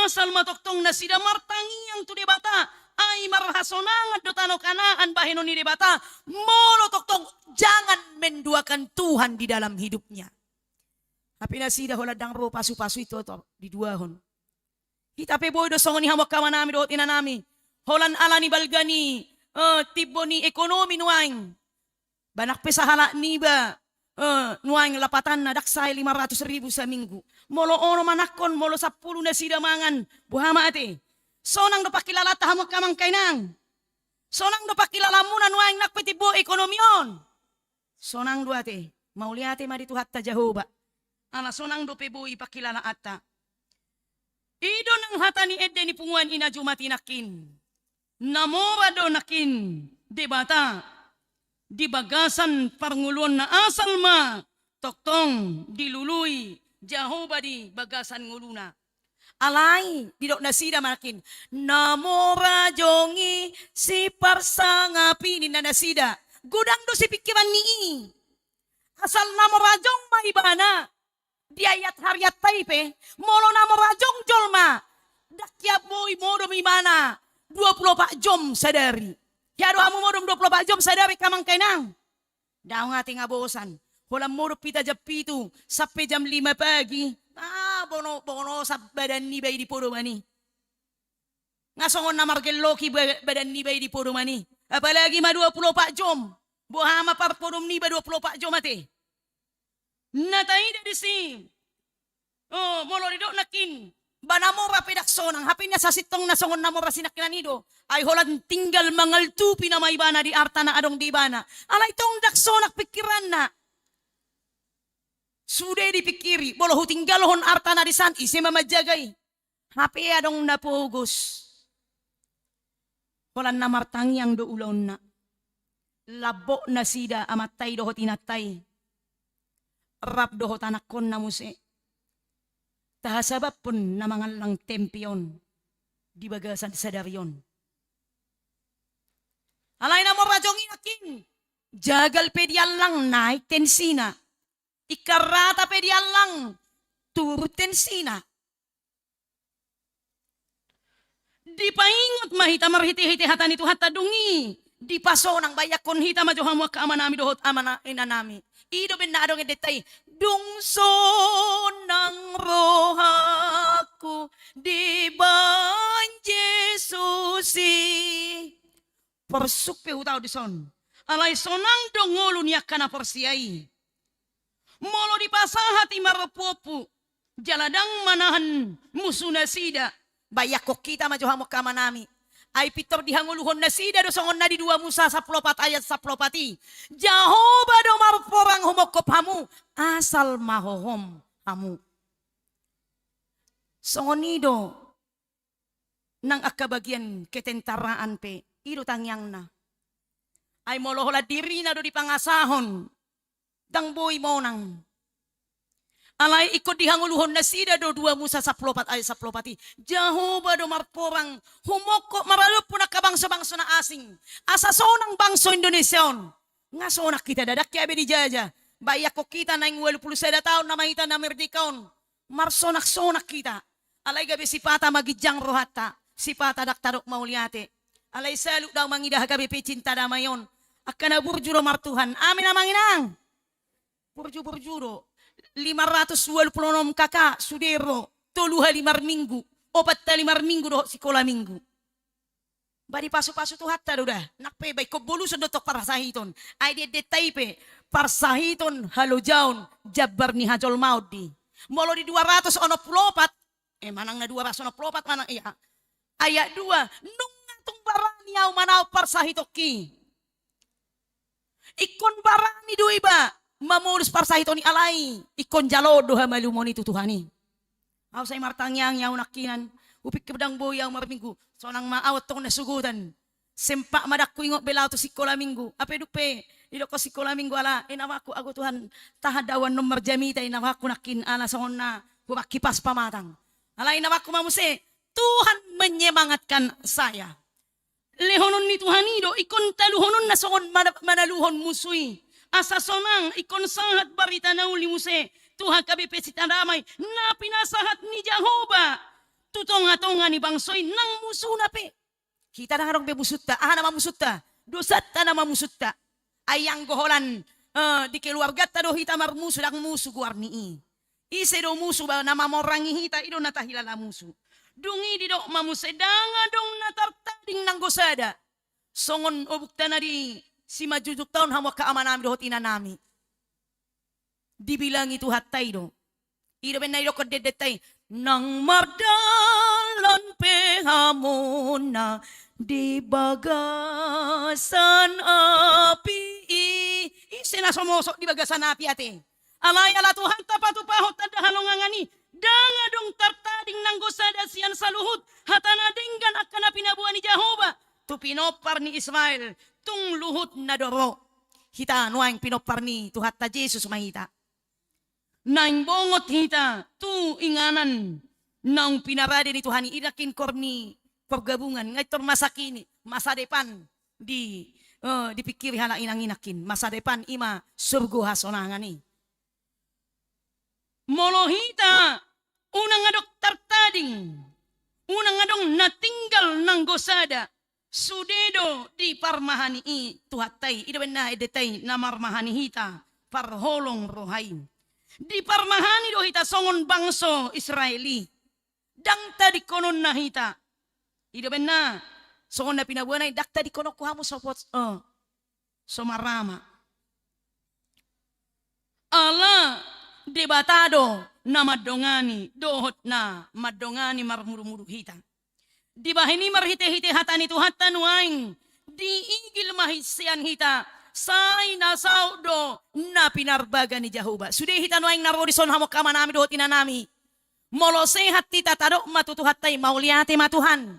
Asal ma tongtong nasida martangiang tu Debata, ai marhasonangan do tano Kanaan bahenon ni Debata. Molo tongtong, jangan menduakan Tuhan di dalam hidupnya. Hape nasida holan ndang ro pasupasu i, toto diduahon. Hita pe boi do songon i, hamu angka amanami dohot inanami. Holan ala ni balga ni, eh, timbo ni ekonomi nuaeng. Bah, nang pe sahalak niba, eh, nuaeng lapatanna ndang sae lima ratus ribu saminggu. Molo onom anakkon, molo sampulu nasida mangan, boha ma ate? Sonang do pangkilalaanta, hamu angka amang inang? Sonang do pangkilalamuna nuaeng nang pe timbo ekonomi on? Sonang do ate. Mauliate ma di Tuhanta Jahowa. Ala sonang dope boi pangkilalaanta. I hata ni ende ni punguan i na jumat i nangkin. Na mora do nangkin Debata di bagasan parngoluonna, asal ma tongtong dilului Jahowa di bagasan ngoluna. Alai didok nasida ma nangkin, na mora jongi siparsangapi, ninna nasida. Godang do sipingkiran ni i. Asal na mora jong ma ibana. Di ayat harianta i pe, molo na mora jong jolma, ndang hea boi modom ibana dua pulu opat jom sadari. Hea do hamu modom dua pulu opat jom sadari, angka amang inang? Daong ate, nga bosan. Holan modom hita jam pitu sampe jam lima pagi. Ah, bono, bonosan badan niba i di podoman i. Nga songon na margelloki ba-, badan niba i di podoman i. Apalagi ma dua pulu opat jom. Boha ma parpodom niba dua pulu opat jom ate? Na taida disi. Oh, molo didok nangkin, ba na mora pe ndang sonang, hape na sasintongna songon na mora sinangkinan i do. Ai holan tinggal mangaltupi nama ibana di arta na adong di ibana. Alai tong ndang sonang pingkiranna. Sude dipingkiri, molo hutinggalhon arta na disan, ise ma manjaga i? Hape adong na pogos. Holan na martangiang do ulaonna. Lambok nasida amanta i dohot inanta i. Rap dohot anakkonna muse. Tahasabaphon na mangallang tempe on di bagasan sadari on. Alai na mora jong i nangkin, jagal pe diallang naek tensina. Ingkon rata pe diallang turun tensina. Dipaingot ma hita marhitehite hata ni Tuhanta, dung i dipasonang. Bayangkon hita ma jo hamu angka amanami dohot amana inanami. I do umbahen na adong endenta i, dung sonang rohangku dibahen Jesus i. Porsuk pe hutaon dison. Alai sonang do ngolu ni angka na porsea i. Molo dipasahat i marompuompu, jala ndang manahan musu nasida. Bayangkon hita ma jo hamu angka amanami. Ai pintor dihangoluhon nasida do songon na di dua Musa sampulu opat ayat sampulu opat i. Jahowa do marporang humongkop hamu, asal ma hohom hamu. Songon i do nang angka bagian ketentaraan pe, i do tangiangna. Ai molo holan dirina do dipangasahon, ndang boi monang. Alai ingkon dihangoluhon nasida do dua Musa sampulu opat ayat sampulu opat i. Jahowa do marporang humongkop maradophon angka bangso-bangso na asing. Asa sonang bangso Indonesia on. Nga sonang hita, ndang hea be dijajah. Bayangkon hita naeng ualu pulu sada taon nama hita na merdeka on. Marsonak-sonak hita. Alai gabe sipata ma ginjang rohanta, sipata ndang tadok mauliate. Alai salut do au mangida H K B P Cinta Damai on. Angka na burju do martuhan. Amin, amang inang. Burju-burju do. Lima ratus ualu pulu onom K K sude ro. Tolu hali marminggu. Opat hali marminggu dohot sikola minggu. Ba dipasu-pasu Tuhanta do da. Nang pe ba ingkon boluson do tong parsahiton. Ai di endenta i pe, parsahiton halojaon jambar ni hajolmaon do i. Molo di dua ratus onom pulu opat, eh, manang na dua ratus onom pulu opat manang, ia. Ayat dua, nunga tung barani au manaon parsahitonki. Ingkon barani do iba mamolus parsahiton i, alai ingkon jaloon do hamalumon i tu Tuhan i. Au sai martangiang i au nangkinan, hupingkir ndang boi au marminggu, sonang ma au antong na sogot an. Sempat ma ndang huingot be laho tu sikola minggu. Hape dung pe didokkon sikola minggu ala, eh, inna rohangku, ago Tuhan, tahan do au annon marjamita, inna rohangku nangkin, ala songon na hubak kipas pamatang. Alai inna rohangku ma muse, Tuhan menyemangatkan saya. Lehonon ni Tuhan i do, ingkon taluhononna songon mana-, manaluhon musu i. Asa sonang, ingkon sahat barita na uli muse tu H K B P Cinta Damai, na pinasahat ni Jahowa tu tonga-tonga ni bangso i nang musuna pe. Hita ndang adong be musunta, aha nama musunta? Dosanta nama musunta. Ai anggo holan, eh, di keluarganta do hita marmusu, ndang musu goar ni i. Ise do musu ba na mamorangi hita, i do na tahilala musu. Dung i didok ma muse, ndang adong na tartading nanggo sada. Songon obukta na di Simanjujung Taon hamu angka amanami dohot inanami. Dibilangi Tuhanta i do. I do umbahen na didokkon di endenta i, nang mardalan pe hamuna di bagasan api i. Ise na so mosok di bagasan api ate? Alai ala Tuhanta patupahon tanda halongangan i, Ndang adong tartading nanggo sada sian saluhut hata na denggan angka na pinaboa ni Jahowa tu pinompar ni Israel, tung luhutna do ro. Hita nuaeng pinompar ni Tuhanta Jesus ma hita. Naeng bongot hita tu inganan naung pinarade ni Tuhan i, i nangkin koor ni pergabungan, nga i tor masa kini, masa depan di, eh, dipingkiri halak i nangkin, masa depan i ma surgo hasonangan i. Molo hita unang adong tartading, unang adong na tinggal nanggo sada, sude do diparmahani i Tuhanta i. I do umbahen na endenta i na marmahani hita parholong roha i. Diparmahani do hita songon bangso Israel i. Ndang tadingkononna hita. I do umbahen na songon na pinaboana i, ndang tadingkononku hamu so pot, eh, so marama. Ala Debata do na mandongani dohot na mandongani marmudumudu hita. Dibahen i marhitehite hata ni Tuhanta nuaeng diigil ma sian hita, sai na saut do na pinarbaga ni Jahowa. Sude hita nuaeng na ro dison, hamu angka amanami dohot inanami. Molo sehat hita, tadok ma tu Tuhanta i, mauliate ma Tuhan.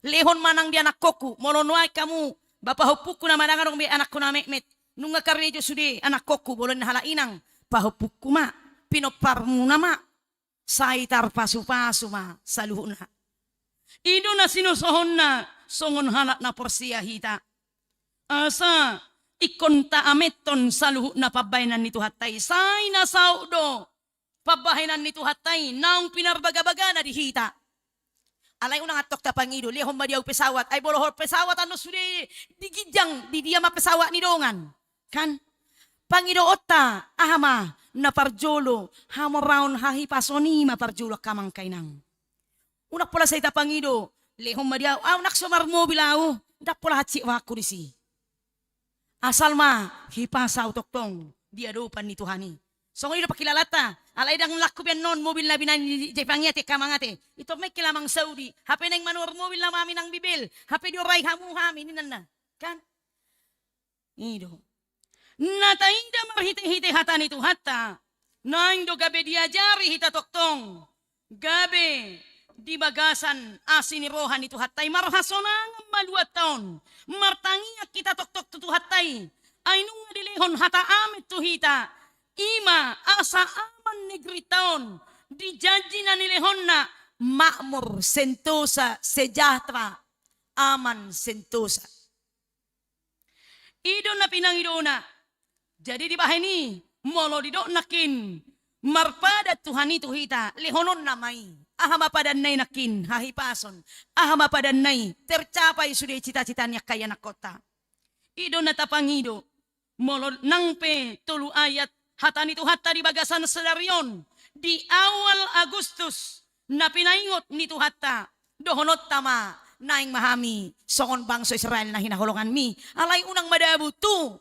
Lehon ma nang di anakkonku, molo nuaeng hamu, ba pahompungku na madang adong be anakku na metmet. Nunga karejo sude anakkonku, bolon halak inang, pahompungku ma, pinomparmuna ma. Sai tarpasupasu ma saluhutna. I do na sinosohonna songon halak na porsea hita. Asa ingkon taamethon saluhutna pambahenan ni Tuhanta i, sai na saut do pambahenan ni Tuhanta i naung pinarbagabagana di hita. Alai unang antong tapangido, lehon ma di ahu pesawat, ai molo ho pesawat annon sude di ginjang, di dia ma pesawat ni dongan? Kan? Pangidoonta, aha ma na parjolo, hamoraon hahipason i ma parjolo, angka amang, angka inang. Unang pola sai tapangido, lehon ma di ahu, ahu nang so marmobil ahu, ndang pola hansit rohangku disi. Asal ma hipas ahu tongtong di adopan ni Tuhan i. Songon i do pangkilalaanta, alai ndang laku be annon mobil na binahen ni Jepang i ate, angka amang, ate. I tor ma ingkil amang Saudi, hape naeng manuhor mobil nama hami nang Bibel, hape diorai hamu hami ninna. Kan? I do. Na taida marhitehite hata ni Tuhanta, naeng do gabe diajari hita tongtong, gabe di bagasan asi ni roha ni Tuhanta i, marhasonangan ma luatta on, martangiang hita tongtong tu Tuhanta i, ai nunga dilehon hata amen tu hita, i ma asa aman negerinta on, di janji na nilehonna, makmur, sentosa, sejahtera, aman, sentosa. I do na pinangidona. Jadi dibahen i, molo didok nangkin marpadan Tuhan i tu hita, lehononna ma i. Aha ma padanna i nangkin? Hahipason. Aha ma padanna i? Tercapai sude cita-cita ni angka ianakkonta. I do na tapangido. Molo nang pe tolu ayat hata ni Tuhanta di bagasan sadari on, di awal Agustus, na pinaingot ni Tuhanta, dohononta ma, naeng ma hami songon bangso Israel na hinaholonganmi, alai unang madabu tu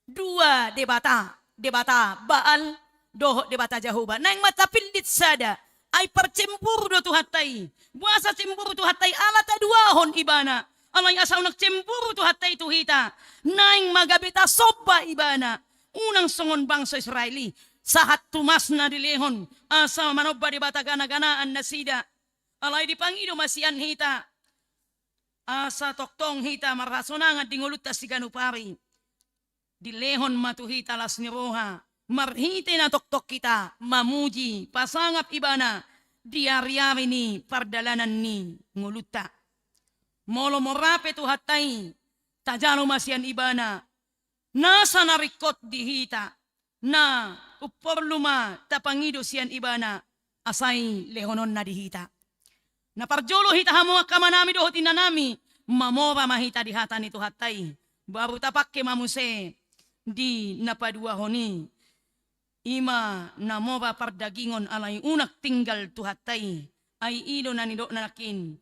dua debata, debata Baal dohot debata Jahowa. Naeng ma tapillit sada, ai parcemburu do Tuhanta i. Boasa cemburu Tuhanta i? Ala taduahon ibana. Alai asa unang cemburu Tuhanta i tu hita, naeng ma gabe tasomba ibana. Unang songon bangso Israel i, sahat tumasna dilehon asa manomba debata gana-ganaan nasida. Alai dipangido ma sian hita, asa tongtong hita marhasonangan di ngolunta siganup ari. Dilehon ma tu hita las ni roha, marhite na tongtong hita mamuji, pasangap ibana di ari-ari ni pardalanan ni ngolunta. Molo mora pe Tuhanta i, tajalo ma sian ibana nasa na ringkot di hita, na umporlu ma tapangido sian ibana, asa i lehononna di hita. Na parjolo hita hamu angka amanami dohot inanami, mamora ma hita di hata ni Tuhanta i, baru tapangke ma muse di na paduahon i. I ma na mora pardagingon alai unang tinggal Tuhanta i. Ai i do na nidokna nangkin,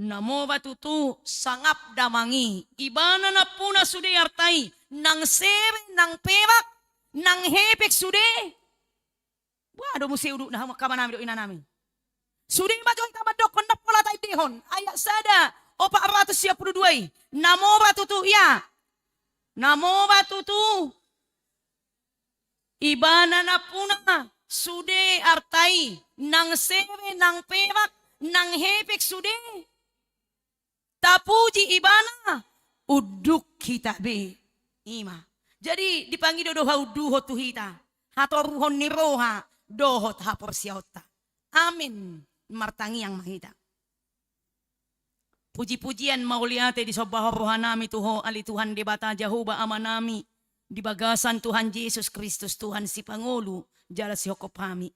na mora tutu sangap damang i, ibana nampuna sude arta i, nang sere, nang perak, nang hepeng sude. Boha do muse udutna hamu angka amanami dohot inanami? Sude ma jo hita mandokkon, ndang pola taendehon. Ayat sada, opat ratus sia pulu dua i. Na mora tutu ia. Na mora tutu. Ibana nampuna sude arta i, nang sere, nang perak, nang hepeng sude. Tapuji ibana, unduk hita be. I ma. Jadi dipangido do haunduhon tu hita, hatoruhon ni roha dohot haporseaonta. Amen. Martangiang ma hita. Puji-pujian mauliate disombahon rohanami tu Ho, ale Tuhan Debata Jahowa Amanami, di bagasan Tuhan Jesus Kristus, Tuhan sipangolu jala sihophop hami.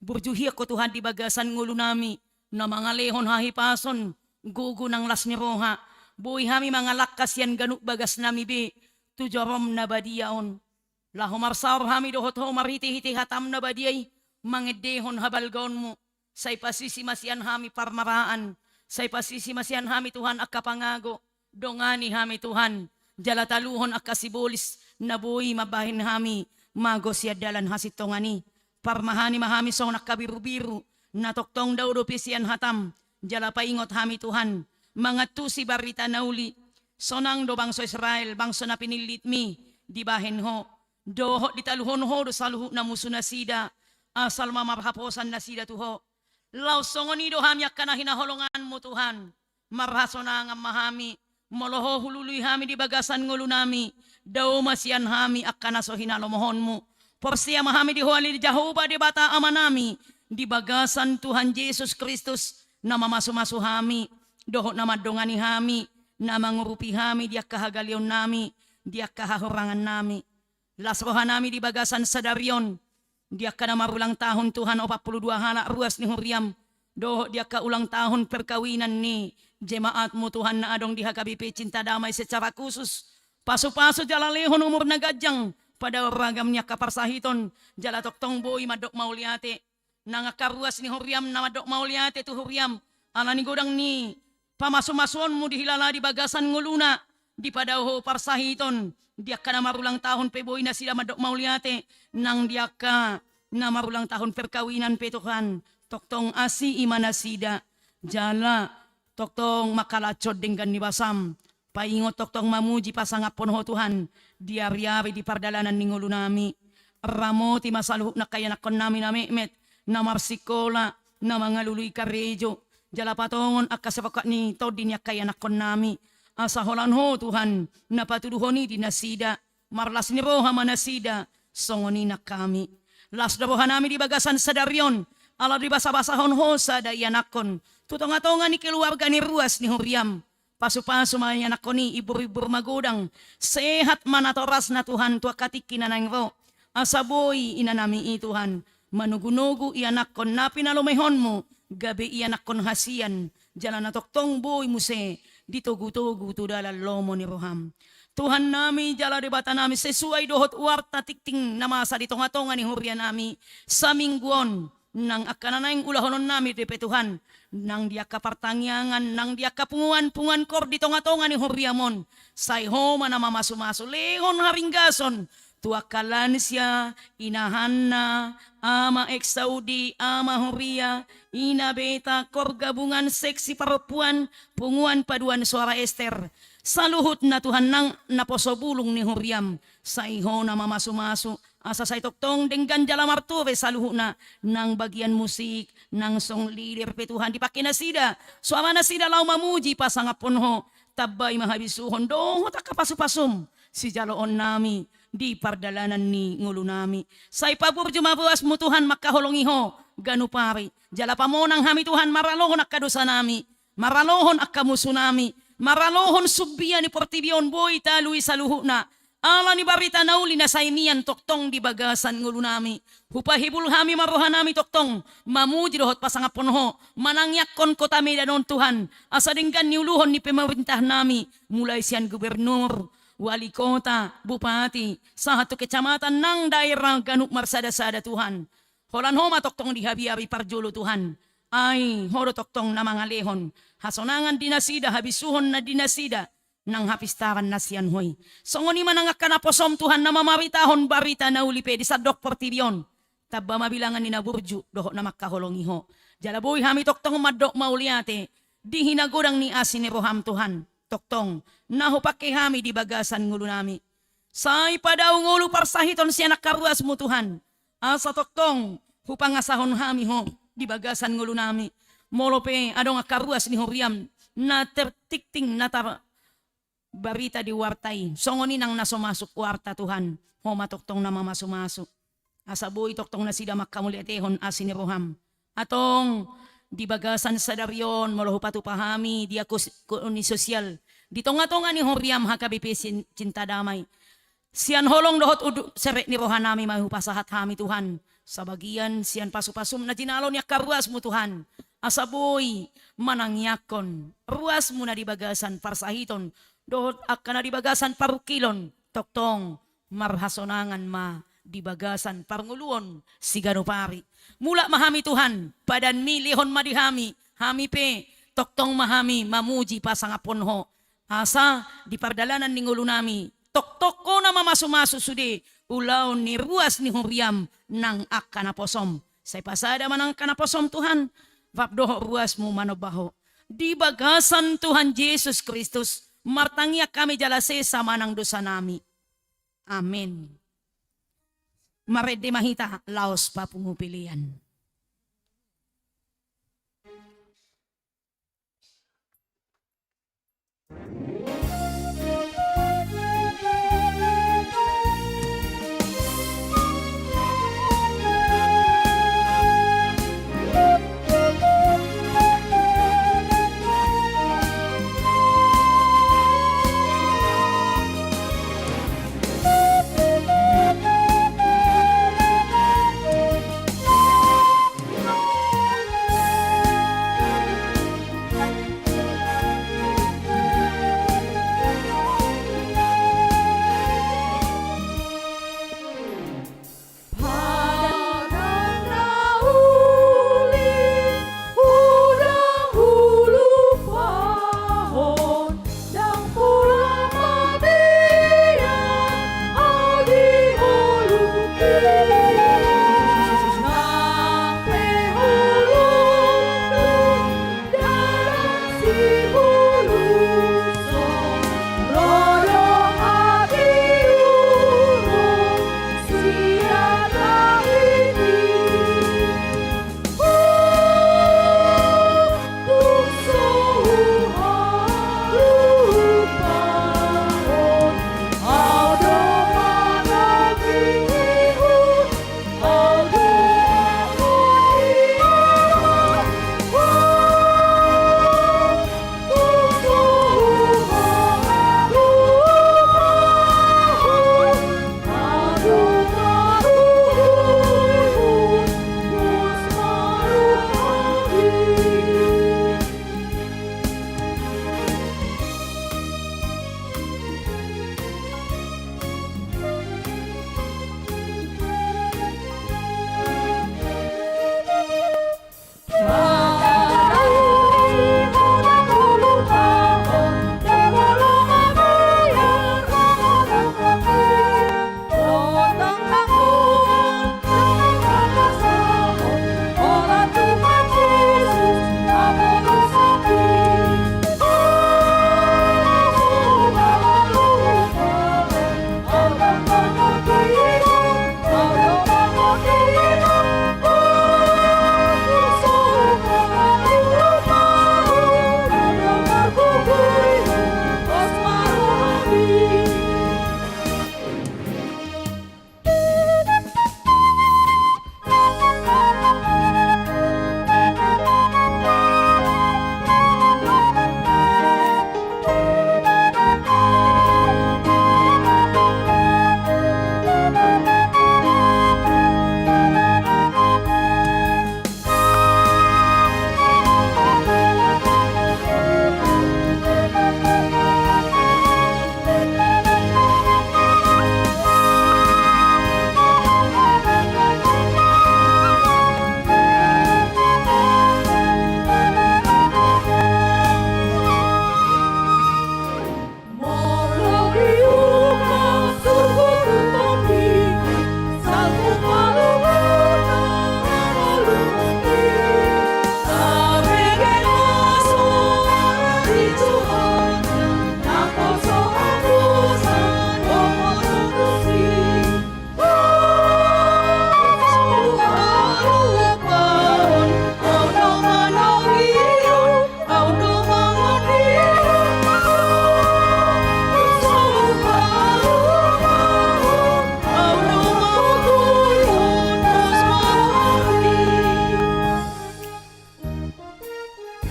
Burju hian Ho Tuhan di bagasan ngolunami, na mangalehon hahipason, gogo nang las ni roha, boi hami mangalangka sian ganup bagasnami be tu jorom na badia on. Laho marsaor hami dohot Ho marhite-hite hatam na badia i, mangendehon habalgaonmu. Sai pasisi ma sian hami parmaraan, sai pasisi ma sian hami Tuhan angka pangago. Dongani hami Tuhan, jala taluhon angka sibolis na boi mambahen hami mago sian dalan hasintongan i. Parmahani ma hami songon angka birubiru na tongtong dao dope sian hatam, jala paingot hami Tuhan mangantusi barita na uli. Sonang do bangso Israel, bangso na pinillitmi, dibahen Ho. Dohot ditaluhon Ho do saluhutna musu nasida, asal ma marhaposan nasida tu Ho. Laos songon i do hami angka na hinaholonganmu Tuhan. Marhasonangan ma hami, molo Ho hulului hami di bagasan ngolunami, dao ma sian hami angka na so hinalomohonmu. Porsea ma hami di Ho ale Jahowa Debata Amanami, di bagasan Tuhan Jesus Kristus, na mamasumasu hami, dohot na mandongani hami, na mangurupi hami di angka hagaleonnami, di angka hahurangannami. Las rohanami di bagasan sadari on, di angka na marulang tahun Tuhan opat pulu dua halak ruas ni huriam, dohot di angka ulang tahun perkawinan ni jemaatmu Tuhan na adong di H K B P Cinta Damai secara khusus. Pasupasu jala lehon umur na ganjang, padaol ragam ni angka parsahiton, jala tongtong boi mandok mauliate. Nang angka ruas ni huriam na mandok mauliate tu huriam, ala ni godang ni pamasumasuonmu dihilala di bagasan ngoluna, dipadao Ho parsahiton, di angka na marulang tahun pe boi nasida mandok mauliate, nang di angka na marulang tahun perkawinan pe Tuhan, tongtong asi i ma nasida, jala tongtong mangkalashon denggan ni basam. Paingot tongtong mamuji pasangaphon Ho Tuhan, di ariari di pardalanan ni ngolunami. Ramoti ma saluhut na angka ianakkonnami na metmet, na marsikola, na mangalului karejo, jala patongon angka sirongkap ni tondi ni angka ianakkonnami. Asa holan Ho Tuhan, na patuduhon i di nasida, marlas ni roha ma nasida, songon i nang hami. Las do rohanami di bagasan sadari on, ala dibasabasahon Ho sada ianakkon tu tongatonga ni keluarga ni ruas ni huriam. Pasupasu ma ianakkon i, iburbur magodang, sehat ma natorasna Tuhan tu angka tingki na naeng ro. Asa boi inanami i Tuhan, manogunogu ianakkon na pinalumehonmu, gabe ianakkon hasian, jala na tongtong boi muse ditogutogu tu dalan lomo ni roham. Tuhannami jala Debatanami, sesuai dohot warta tingting na masa di tongatonga ni hurianami saminggu on, nang angka na naeng ulahononnami dope Tuhan, nang di angka partangiangan, nang di angka punguan-punguan koor di tongatonga ni huriam on, sai Ho ma na mamasumasu, lehon haringgason tu angka lansia, inahanna, ama ex Saudi, ama huria, ina beta, koor gabungan, seksi parompuan, punguan paduan Suara Ester, saluhutna Tuhan nang naposo bulung ni huriam, sai Ho na mamasumasu, asa sai tongtong denggan jala marture saluhutna, nang bagian musik, nang song leader pe Tuhan, dipake nasida, suara nasida laho mamuji pasangaphon Ho. Tambai ma habisuhon dohot angka pasupasum sijaloonnami di pardalanan ni ngolunami. Sai paburju ma ruasmu Tuhan mangkaholongi Ho ganup ari. Jala pamonang hami Tuhan maralohon angka dosanami, maralohon angka musunami, maralohon sumbia ni portibi on boi talui saluhutna. Ala ni barita na uli na sai mian tongtong di bagasan ngolunami, hupahibul hami ma rohanami tongtong mamuji dohot pasangaphon Ho, manangiangkon Kota Medan on Tuhan, asa denggan niuluhon ni pemerintah nami, mulai sian gubernur, wali kota, bupati, sahat tu kecamatan nang daerah ganup marsadasada Tuhan. Holan Ho ma tongtong di habiari parjolo Tuhan. Ai Ho do tongtong na mangalehon hasonangan di nasida, habisuhon na di nasida, nang hapistaran na sian Ho i. Songon i ma nang angka naposom Tuhan na mamaritahon barita na uli pe di sandok portibi on. Tamba ma bilangan ni na burju dohot na mangkaholongi Ho. Jala boi hami tongtong mandok mauliate di hinagodang ni asi ni roham Tuhan. Tongtong na hupake hami di bagasan ngolunami. Sai padao ngolu parsahiton sian angka ruasmu Tuhan. Asa tongtong hupangasahon hami Ho di bagasan ngolunami. Molo pe adong angka ruas ni huriaM na tertikting, na tar barita di warta i, songon i nang na so masuk warta, Tuhan, Ho ma tongtong na mamasumasu. Asa boi tongtong nasida mangkamauliatehon asi ni rohaM. Antong di bagasan sadari on, molo hupatupa hami diakonia sosial di tongatonga ni huriaM H K B P Cin-, Cinta Damai, sian holong dohot udur serep ni rohanami ma hupasahat hami, Tuhan, sabagian sian pasupasuM na jinalo ni angka ruasMu, Tuhan, asa boi manangiangkon ruasMu na di bagasan parsahiton dohot angka na di bagasan parungkilon, tongtong marhasonangan ma di bagasan parngoluon siganup ari. Mulak ma hami, Tuhan, padanMi lehon ma di hami, hami pe tongtong ma hami mamuji pasangaphon Ho. Asa di pardalanan ni ngolunami, tongtong Ho na mamasumasu sude ulaon ni ruas ni huriaM nang angka naposoM. Sai pasada ma nang angka naposoM, Tuhan, rap dohot ruasMu manomba Ho. Di bagasan Tuhan Jesus Kristus martangiang hami jala sesa ma nang dosanami. Amen. Marende ma hita laos papungu pelean.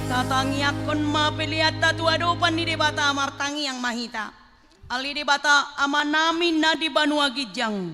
Tatangiangkon ma peleanta tu adopan ni Debata, martangiang ma hita. Ale Debata Amanami na di banua ginjang,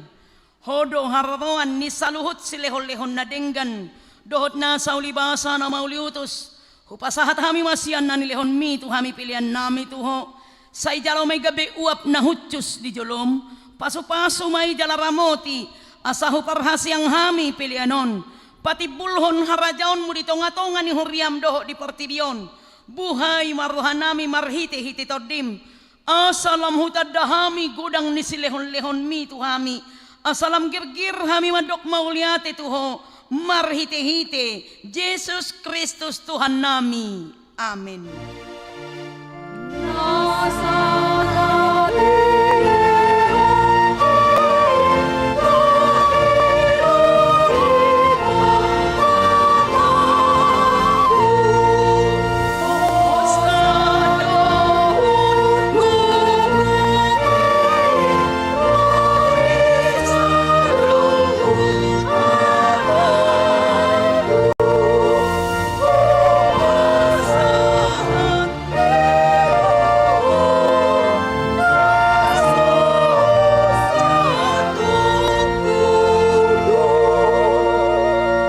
Ho do haroroan ni saluhut silehonlehon na denggan dohot na saulibasa na mauliutus. Hupasahat hami ma sian na nilehonMi tu hami peleannami tu Ho. Sai jalo ma i gabe uap na hushus di joloM. Pasupasu ma i jala ramoti, asa huparhaseang hami pelean on patimbulhon harajaonMu di tongatonga ni huriaM dohot di portibi on. Buhai ma rohanami marhitehite TondiM, asa lam hutanda hami godang ni silehonlehonMi tu hami, asa lam girgir hami mandok mauliate tu Ho, marhitehite Jesus Kristus Tuhannami. Amen.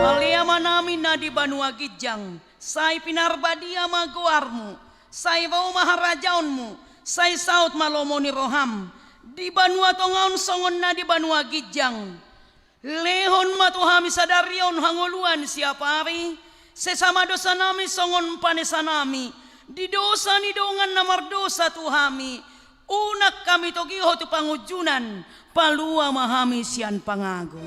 Ale Amanami na di banua ginjang, sai pinarbadia ma goarMu, sai ro ma harajaonMu, sai saut ma lomo ni rohaM, di banua tonga on songon na di banua ginjang. Lehon ma tu hami sadari on hangoluan siapari, sesa ma dosanami songon panesanami di dosa ni dongan na mardosa tu hami, unang hami togihon tu pangunjunan, palua ma hami sian pangago.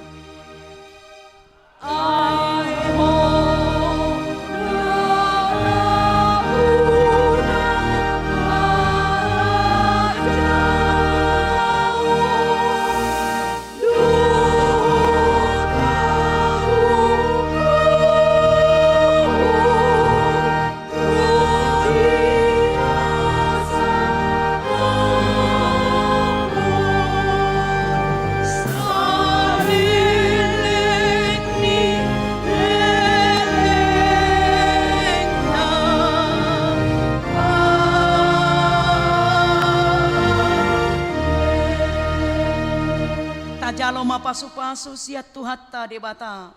Tajalo ma pasupasu sian Tuhanta Debata.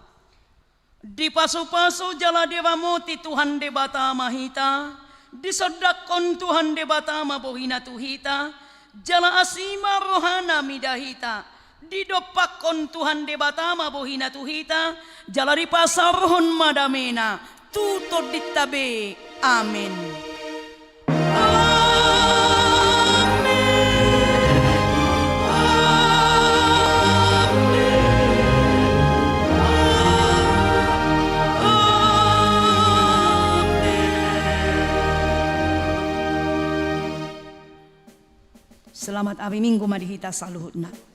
Dipasupasu jala diramoti Tuhan Debata ma hita, disondangkon Tuhan Debata ma bohiNa tu hita, jala asi ma rohaNa mida hita, didompakkon Tuhan Debata ma bohiNa tu hita, jala dipasaorhon ma dameNa tu tondinta be. Amen. Selamat ari Minggu ma di hita saluhutna.